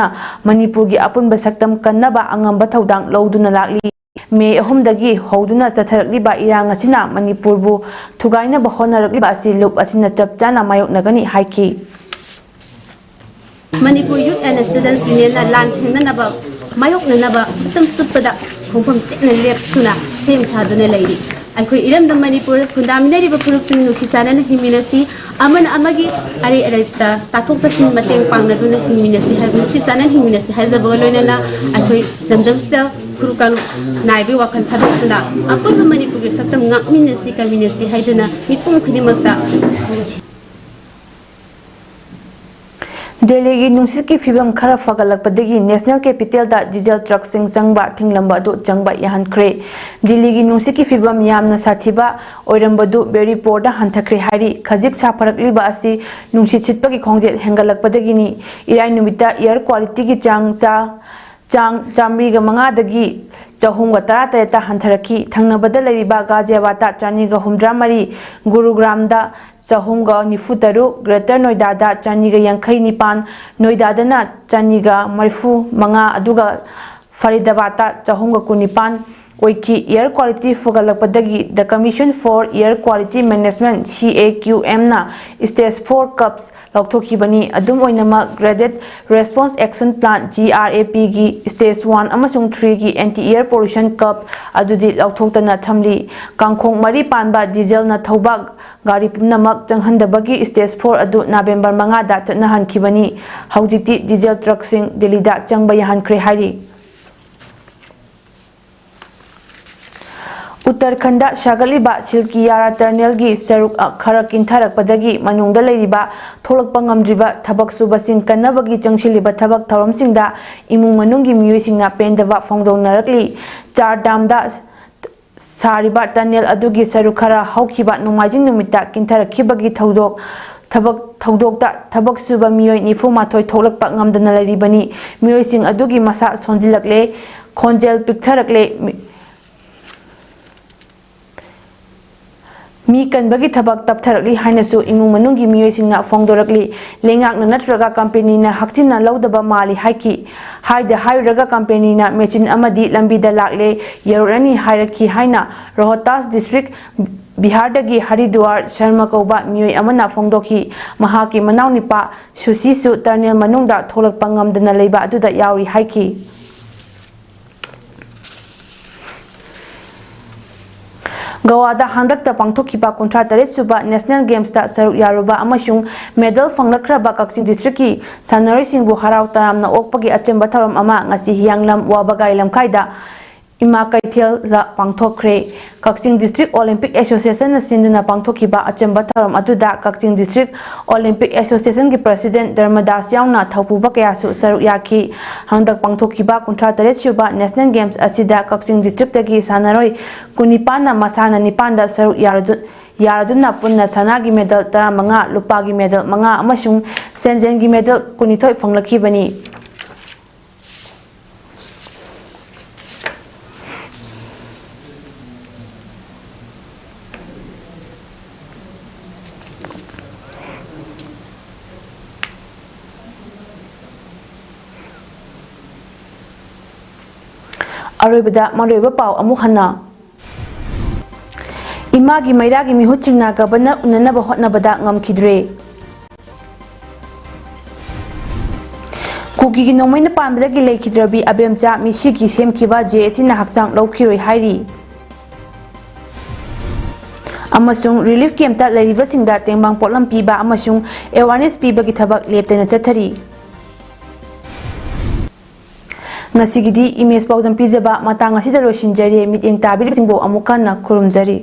ꯃꯅꯤꯄꯨꯔꯒꯤ ꯑꯄꯨꯟꯕ ꯁꯛꯇꯝ ꯀꯟꯅꯕ ꯑꯉꯝꯕ ꯊꯧꯗꯥꯡ ꯂꯧꯗꯨꯅ ꯂꯥꯛꯂꯤ꯫ ꯃꯦ ꯑꯍꯨꯝꯗꯒꯤ ꯍꯧꯗꯨꯅ ꯆꯠꯊꯔꯛꯂꯤꯕ ꯏꯔꯥꯡ ꯑꯁꯤꯅ ꯃꯅꯤꯄꯨꯔꯕꯨ ꯊꯨꯒꯥꯏꯅꯕ ꯍꯣꯠꯅꯔꯛꯂꯤꯕ ꯑꯁꯤ ꯂꯨꯞ ꯑꯁꯤꯅ ꯆꯞ ꯆꯥꯅ ꯃꯥꯌꯣꯛꯅꯒꯅꯤ ꯍꯥꯏꯈꯤ꯫ ꯃꯅꯤꯄꯨꯔ Youth and Students Unionꯅ ꯂꯥꯟ ꯊꯦꯡꯅꯅꯕ, ꯃꯥꯌꯣꯛꯅꯅꯕ ꯃꯇꯝ ꯆꯨꯞꯄꯗ ꯈꯣꯡꯐꯝ ꯆꯦꯠꯅ ꯂꯦꯞꯇꯨꯅ ꯁꯦꯝ ꯁꯥꯗꯨꯅ ꯂꯩꯔꯤ꯫ ꯑꯩꯈꯣꯏ ꯏꯔꯝꯗꯝ ꯃꯅꯤꯄꯨꯔ ꯈꯨꯟꯗꯥꯃꯤꯟꯅꯔꯤꯕ ꯐꯨꯔꯨꯞꯁꯤꯡ ꯅꯨꯡꯁꯤ ꯆꯥꯟꯅꯅ ꯍꯤꯡꯃꯤꯟꯅꯁꯤ, ꯑꯃꯅ ꯑꯃꯒꯤ ꯑꯔꯩ ꯑꯔꯩꯇ ꯇꯥꯊꯣꯛ ꯇꯥꯁꯤꯟ ꯃꯇꯦꯡ ꯄꯥꯡꯅꯗꯨꯅ ꯍꯤꯡꯃꯤꯟꯅꯁꯤ ꯍꯥꯏ-, ꯅꯨꯡꯁꯤ ꯆꯥꯟꯅꯅ ꯍꯤꯡꯃꯤꯟꯅꯁꯤ ꯍꯥꯏꯖꯕꯒ ꯂꯣꯏꯅꯅ ꯑꯩꯈꯣꯏ ꯂꯝꯗꯝꯁꯤꯗ ꯐꯨꯔꯨ ꯀꯥꯡꯂꯨꯞ ꯅꯥꯏꯕꯒꯤ ꯋꯥꯈꯜ ꯊꯥꯗꯣꯛꯇꯨꯅ ꯑꯄꯨꯟꯕ ꯃꯅꯤꯄꯨꯔꯒꯤ ꯁꯛꯇꯝ ꯉꯥꯛꯃꯤꯟꯅꯁꯤ, ꯀꯟꯃꯤꯟꯅꯁꯤ ꯍꯥꯏꯗꯨꯅ ꯃꯤꯄꯨꯝ ꯈꯨꯗꯤꯡꯃꯛꯇ ꯗꯦꯜꯂꯤꯒꯤ ꯅꯨꯡꯁꯤꯠꯀꯤ ꯐꯤꯕꯝ ꯈꯔ ꯐꯒꯠꯂꯛꯄꯗꯒꯤ National Capitalꯗ diesel truckꯁꯤꯡ ꯆꯪꯕ ꯊꯤꯡꯂꯝꯕ ꯑꯗꯨ ꯆꯪꯕ ꯌꯥꯍꯟꯈ꯭ꯔꯦ꯫ ꯗꯦꯜꯂꯤꯒꯤ ꯅꯨꯡꯁꯤꯠꯀꯤ ꯐꯤꯕꯝ ꯌꯥꯝꯅ ꯁꯥꯊꯤꯕ ꯑꯣꯏꯔꯝꯕꯗꯨ ꯕꯦꯔꯤꯄꯣꯔꯗ ꯍꯟꯊꯈ꯭ꯔꯦ ꯍꯥꯏꯔꯤ꯫ ꯈꯖꯤꯛ ꯁꯥꯐꯔꯛꯂꯤꯕ ꯑꯁꯤ ꯅꯨꯡꯁꯤꯠ ꯁꯤꯠꯄꯒꯤ ꯈꯣꯡꯖꯦꯜ ꯍꯦꯟꯒꯠꯂꯛꯄꯗꯒꯤꯅꯤ꯫ ꯏꯔꯥꯏ ꯅꯨꯃꯤꯠꯇ air qualityꯒꯤ ꯆꯥꯡ ꯆꯥ-, ꯆꯥꯡ ꯆꯥꯃꯔꯤꯒ ꯃꯉꯥꯗꯒꯤ ꯆꯍꯨꯝꯒ ꯇꯔꯥꯇꯔꯦꯠꯇ ꯍꯟꯊꯔꯛꯈꯤ꯫ ꯊꯪꯅꯕꯗ ꯂꯩꯔꯤꯕ ꯒꯥꯖꯤꯌꯥꯕꯥꯗꯇ ꯆꯅꯤꯒ ꯍꯨꯝꯗ꯭ꯔꯥ ꯃꯔꯤ, ꯒꯨꯔꯨꯒ꯭ꯔꯥꯝꯗ ꯆꯍꯨꯝꯒ ꯅꯤꯐꯨ ꯇꯔꯨꯛ, Greater Noidada ꯆꯅꯤꯒ ꯌꯥꯡꯈꯩ ꯅꯤꯄꯥꯟ, ꯅꯣꯏꯗꯥꯗꯅ ꯆꯅꯤꯒ ꯃꯔꯤꯐꯨ ꯃꯉꯥ, ꯑꯗꯨꯒ ꯐꯔꯤꯗꯥꯕꯥꯗꯇ ꯆꯍꯨꯝꯒ ꯀꯨꯟꯅꯤꯄꯥꯟ ꯑꯣꯏꯈꯤ꯫ Air quality ꯐꯒꯠꯂꯛꯄꯗꯒꯤ The Commission for Air Quality Management, C A Q M, ꯅ Stage four cups ꯂꯧꯊꯣꯛꯈꯤꯕꯅꯤ꯫ ꯑꯗꯨꯝ ꯑꯣꯏꯅꯃꯛ, Graded Response Action Plan, G R A P, ꯒꯤ Stage one ꯑꯃꯁꯨꯡ three ꯒꯤ Anti-Air Pollution Cup ꯑꯗꯨꯗꯤ ꯂꯧꯊꯣꯛꯇꯅ ꯊꯝꯂꯤ꯫ ꯀꯥꯡꯈꯣꯡ ꯃꯔꯤ ꯄꯥꯟꯕ ꯗꯤꯖꯦꯜꯅ ꯊꯧꯕ ꯒꯥꯔꯤ ꯄꯨꯝꯅꯃꯛ ꯆꯪꯍꯟꯗꯕꯒꯤ Stage four ꯑꯗꯨ ꯅꯕꯦꯝꯕꯔ ꯃꯉꯥꯗ ꯆꯠꯅꯍꯟꯈꯤꯕꯅꯤ꯫ ꯍꯧꯖꯤꯛꯇꯤ ꯗꯤꯖꯦꯜ ꯇ꯭ꯔꯛꯁꯤꯡ ꯗꯤꯜꯂꯤꯗ ꯆꯪꯕ ꯌꯥꯍꯟꯈ꯭ꯔꯦ ꯍꯥꯏꯔꯤ꯫ ꯎꯠꯇꯔꯈꯟꯗ ꯁꯥꯒꯠꯂꯤꯕ ꯁꯤꯜꯀꯤꯌꯥꯔꯥ ꯇꯅꯦꯜꯒꯤ ꯁꯔꯨꯛ ꯈꯔ ꯀꯤꯟꯊꯔꯛꯄꯗꯒꯤ ꯃꯅꯨꯡꯗ ꯂꯩꯔꯤꯕ ꯊꯣꯛꯂꯛꯄ ꯉꯝꯗ꯭ꯔꯤꯕ ꯊꯕꯛ ꯁꯨꯕꯁꯤꯡ ꯀꯟꯅꯕꯒꯤ ꯆꯪꯁꯤꯜꯂꯤꯕ ꯊꯕꯛ ꯊꯧꯔꯝꯁꯤꯡꯗ ꯏꯃꯨꯡ ꯃꯅꯨꯡꯒꯤ ꯃꯤꯑꯣꯏꯁꯤꯡꯅ ꯄꯦꯟꯗꯕ ꯐꯣꯡꯗꯣꯛꯅꯔꯛꯂꯤ꯫ ꯆꯥꯔ ꯗꯥꯝꯗ ꯁꯥꯔꯤꯕ ꯇꯅꯦꯜ ꯑꯗꯨꯒꯤ ꯁꯔꯨꯛ ꯈꯔ ꯍꯧꯈꯤꯕ ꯅꯣꯡꯃꯥꯏꯖꯤꯡ ꯅꯨꯃꯤꯠꯇ ꯀꯤꯟꯊꯔꯛꯈꯤꯕꯒꯤ ꯊꯧꯗꯣꯛ, ꯊꯕꯛ, ꯊꯧꯗꯣꯛꯇ ꯊꯕꯛ ꯁꯨꯕ ꯃꯤꯑꯣꯏ ꯅꯤꯐꯨ ꯃꯥꯊꯣꯏ ꯊꯣꯛꯂꯛꯄ ꯉꯝꯗꯅ ꯂꯩꯔꯤꯕꯅꯤ꯫ ꯃꯤꯑꯣꯏꯁꯤꯡ ꯑꯗꯨꯒꯤ ꯃꯁꯥ ꯁꯣꯟꯖꯤꯜꯂꯛꯂꯦ, ꯈꯣꯟꯖꯦꯜ ꯄꯤꯛꯊꯔꯛꯂꯦ, ꯃꯤ-, ꯃꯤ ꯀꯟꯕꯒꯤ ꯊꯕꯛ ꯇꯞꯊꯔꯛꯂꯤ ꯍꯥꯏꯅꯁꯨ ꯏꯃꯨꯡ ꯃꯅꯨꯡꯒꯤ ꯃꯤꯑꯣꯏꯁꯤꯡꯅ ꯐꯣꯡꯗꯣꯔꯛꯂꯤ꯫ ꯂꯩꯉꯥꯛꯅ ꯅꯠꯇ꯭ꯔꯒ ꯀꯝꯄꯦꯅꯤꯅ ꯍꯛꯆꯤꯟꯅ ꯂꯧꯗꯕ ꯃꯥꯜꯂꯤ ꯍꯥꯏꯈꯤ꯫ ꯍꯥꯏꯗ ꯍꯥꯏꯔꯨꯔꯒ ꯀꯝꯄꯦꯅꯤꯅ ꯃꯦꯆꯤꯟ ꯑꯃꯗꯤ ꯂꯝꯕꯤꯗ ꯂꯥꯛꯂꯦ, ꯌꯧꯔꯛꯂꯅꯤ ꯍꯥꯏꯔꯛꯈꯤ ꯍꯥꯏꯅ ꯔꯣꯍꯇꯥꯁ ꯗꯤꯁꯇ꯭ꯔꯤꯛ, ꯕꯤꯍꯥꯔꯗꯒꯤ ꯍꯔꯤꯗꯨꯋꯥꯔ ꯁꯔꯃ ꯀꯧꯕ ꯃꯤꯑꯣꯏ ꯑꯃꯅ ꯐꯣꯡꯗꯣꯛꯈꯤ꯫ ꯃꯍꯥꯛꯀꯤ ꯃꯅꯥꯎꯅꯨꯄꯥ ꯁꯨꯁꯤꯁꯨ ꯇꯅꯦꯜ ꯃꯅꯨꯡꯗ ꯊꯣꯛꯂꯛꯄ ꯉꯝꯗꯅ ꯂꯩꯕ ꯑꯗꯨꯗ ꯌꯥꯎꯔꯤ ꯍꯥꯏꯈꯤ꯫ ꯒꯋꯥꯗ ꯍꯟꯗꯛꯇ ꯄꯥꯡꯊꯣꯛꯈꯤꯕ ꯀꯨꯟꯊ꯭ꯔꯥ ꯇꯔꯦꯠ ꯁꯨꯕ National Games ꯇ ꯁꯔꯨꯛ ꯌꯥꯔꯨꯕ ꯑꯃꯁꯨꯡ medal ꯐꯪꯂꯛꯈ꯭ꯔꯕ ꯀꯛꯆꯤꯡ ꯗꯤꯁꯇ꯭ꯔꯤꯛꯀꯤ ꯁꯥꯟꯅꯔꯣꯏꯁꯤꯡꯕꯨ ꯍꯔꯥꯎ ꯇꯌꯥꯝꯅ ꯑꯣꯛꯄꯒꯤ ꯑꯆꯦꯝꯕ ꯊꯧꯔꯝ ꯑꯃ ꯉꯁꯤ ꯍꯤꯌꯥꯡꯂꯝ ꯋꯥꯕꯒꯥꯏ ꯂꯝꯈꯥꯏꯗ ꯏꯃꯥ ꯀꯩꯊꯦꯜꯗ ꯄꯥꯡꯊꯣꯛꯈ꯭ꯔꯦ꯫ ꯀꯛꯆꯤꯡ ꯗꯤꯁꯇ꯭ꯔꯤꯛ ꯑꯣꯂꯤꯝꯄꯤꯛ ꯑꯦꯁꯣꯁꯤꯌꯦꯁꯟꯅ ꯁꯤꯟꯗꯨꯅ ꯄꯥꯡꯊꯣꯛꯈꯤꯕ ꯑꯆꯦꯝꯕ ꯊꯧꯔꯝ ꯑꯗꯨꯗ ꯀꯛꯆꯤꯡ ꯗꯤꯁꯇ꯭ꯔꯤꯛ ꯑꯣꯂꯤꯝꯄꯤꯛ ꯑꯦꯁꯣꯁꯤꯌꯦꯁꯟꯒꯤ ꯄ꯭ꯔꯁꯤꯗꯦꯟꯠ ꯙꯔꯃꯗꯥꯁ ꯌꯥꯎꯅ ꯊꯧꯄꯨꯕ ꯀꯌꯥꯁꯨ ꯁꯔꯨꯛ ꯌꯥꯈꯤ꯫ ꯍꯟꯗꯛ ꯄꯥꯡꯊꯣꯛꯈꯤꯕ ꯀꯨꯟꯊ꯭ꯔꯥ ꯇꯔꯦꯠ ꯁꯨꯕ National Games ꯑꯁꯤꯗ ꯀꯛꯆꯤꯡ ꯗꯤꯁꯇ꯭ꯔꯤꯛꯇꯒꯤ ꯁꯥꯟꯅꯔꯣꯏ ꯀꯨꯟꯅꯤꯄꯥꯟꯅ ꯃꯁꯥꯟꯅ ꯅꯤꯄꯥꯟꯗ ꯁꯔꯨꯛ ꯌꯥꯔꯗꯨ-, ꯌꯥꯔꯗꯨꯅ ꯄꯨꯟꯅ ꯁꯅꯥꯒꯤ medal ꯇꯔꯥꯃꯉꯥ, ꯂꯨꯄꯥꯒꯤ medal ꯃꯉꯥ ꯑꯃꯁꯨꯡ ꯁꯦꯟꯖꯦꯟꯒꯤ medal ꯀꯨꯟꯅꯤꯊꯣꯏ ꯐꯪꯂꯛꯈꯤꯕꯅꯤ꯫ ꯑꯔꯣꯏꯕꯗ ꯃꯔꯨꯑꯣꯏꯕ ꯄꯥꯎ ꯑꯃꯨꯛ ꯍꯟꯅ꯫ ꯏꯃꯥꯒꯤ ꯃꯩꯔꯥꯒꯤ ꯃꯤꯍꯨꯠꯁꯤꯡꯅ ꯒꯕꯔꯅꯔ ꯎꯅꯅꯕ ꯍꯣꯠꯅꯕꯗ ꯉꯝꯈꯤꯗ꯭ꯔꯦ꯫ ꯀꯨꯀꯤꯒꯤ ꯅꯣꯡꯃꯩꯅ ꯄꯥꯟꯕꯗꯒꯤ ꯂꯩꯈꯤꯗ꯭ꯔꯕꯤ ꯑꯕꯦꯝꯆꯥ ꯃꯤꯁꯤꯒꯤ ꯁꯦꯝꯈꯤꯕ ꯖꯦ ꯑꯦꯁ ꯁꯤꯅ ꯍꯛꯆꯥꯡ ꯂꯧꯈꯤꯔꯣꯏ ꯍꯥꯏꯔꯤ꯫ ꯑꯃꯁꯨꯡ ꯔꯤꯂꯤꯐ ꯀꯦꯝꯞꯇ ꯂꯩꯔꯤꯕꯁꯤꯡꯗ ꯇꯦꯡꯕꯥꯡ ꯄꯣꯠꯂꯝ ꯄꯤꯕ ꯑꯃꯁꯨꯡ ꯑꯦꯋꯥꯔꯅꯦꯁ ꯄꯤꯕꯒꯤ ꯊꯕꯛ ꯂꯦꯞꯇꯅ ꯆꯠꯊꯔꯤ꯫ ꯉꯁꯤꯒꯤꯗꯤ ꯏꯃꯦꯖ ꯄꯥꯎꯗꯝ ꯄꯤꯖꯕ ꯃꯇꯥꯡ ꯑꯁꯤꯗ ꯂꯣꯏꯁꯤꯟꯖꯔꯦ꯫ ꯃꯤꯠꯌꯦꯡ ꯇꯥꯕꯤꯔꯤꯕꯁꯤꯡꯕꯨ ꯑꯃꯨꯛ ꯍꯟꯅ ꯈꯨꯔꯨꯝꯖꯔꯤ꯫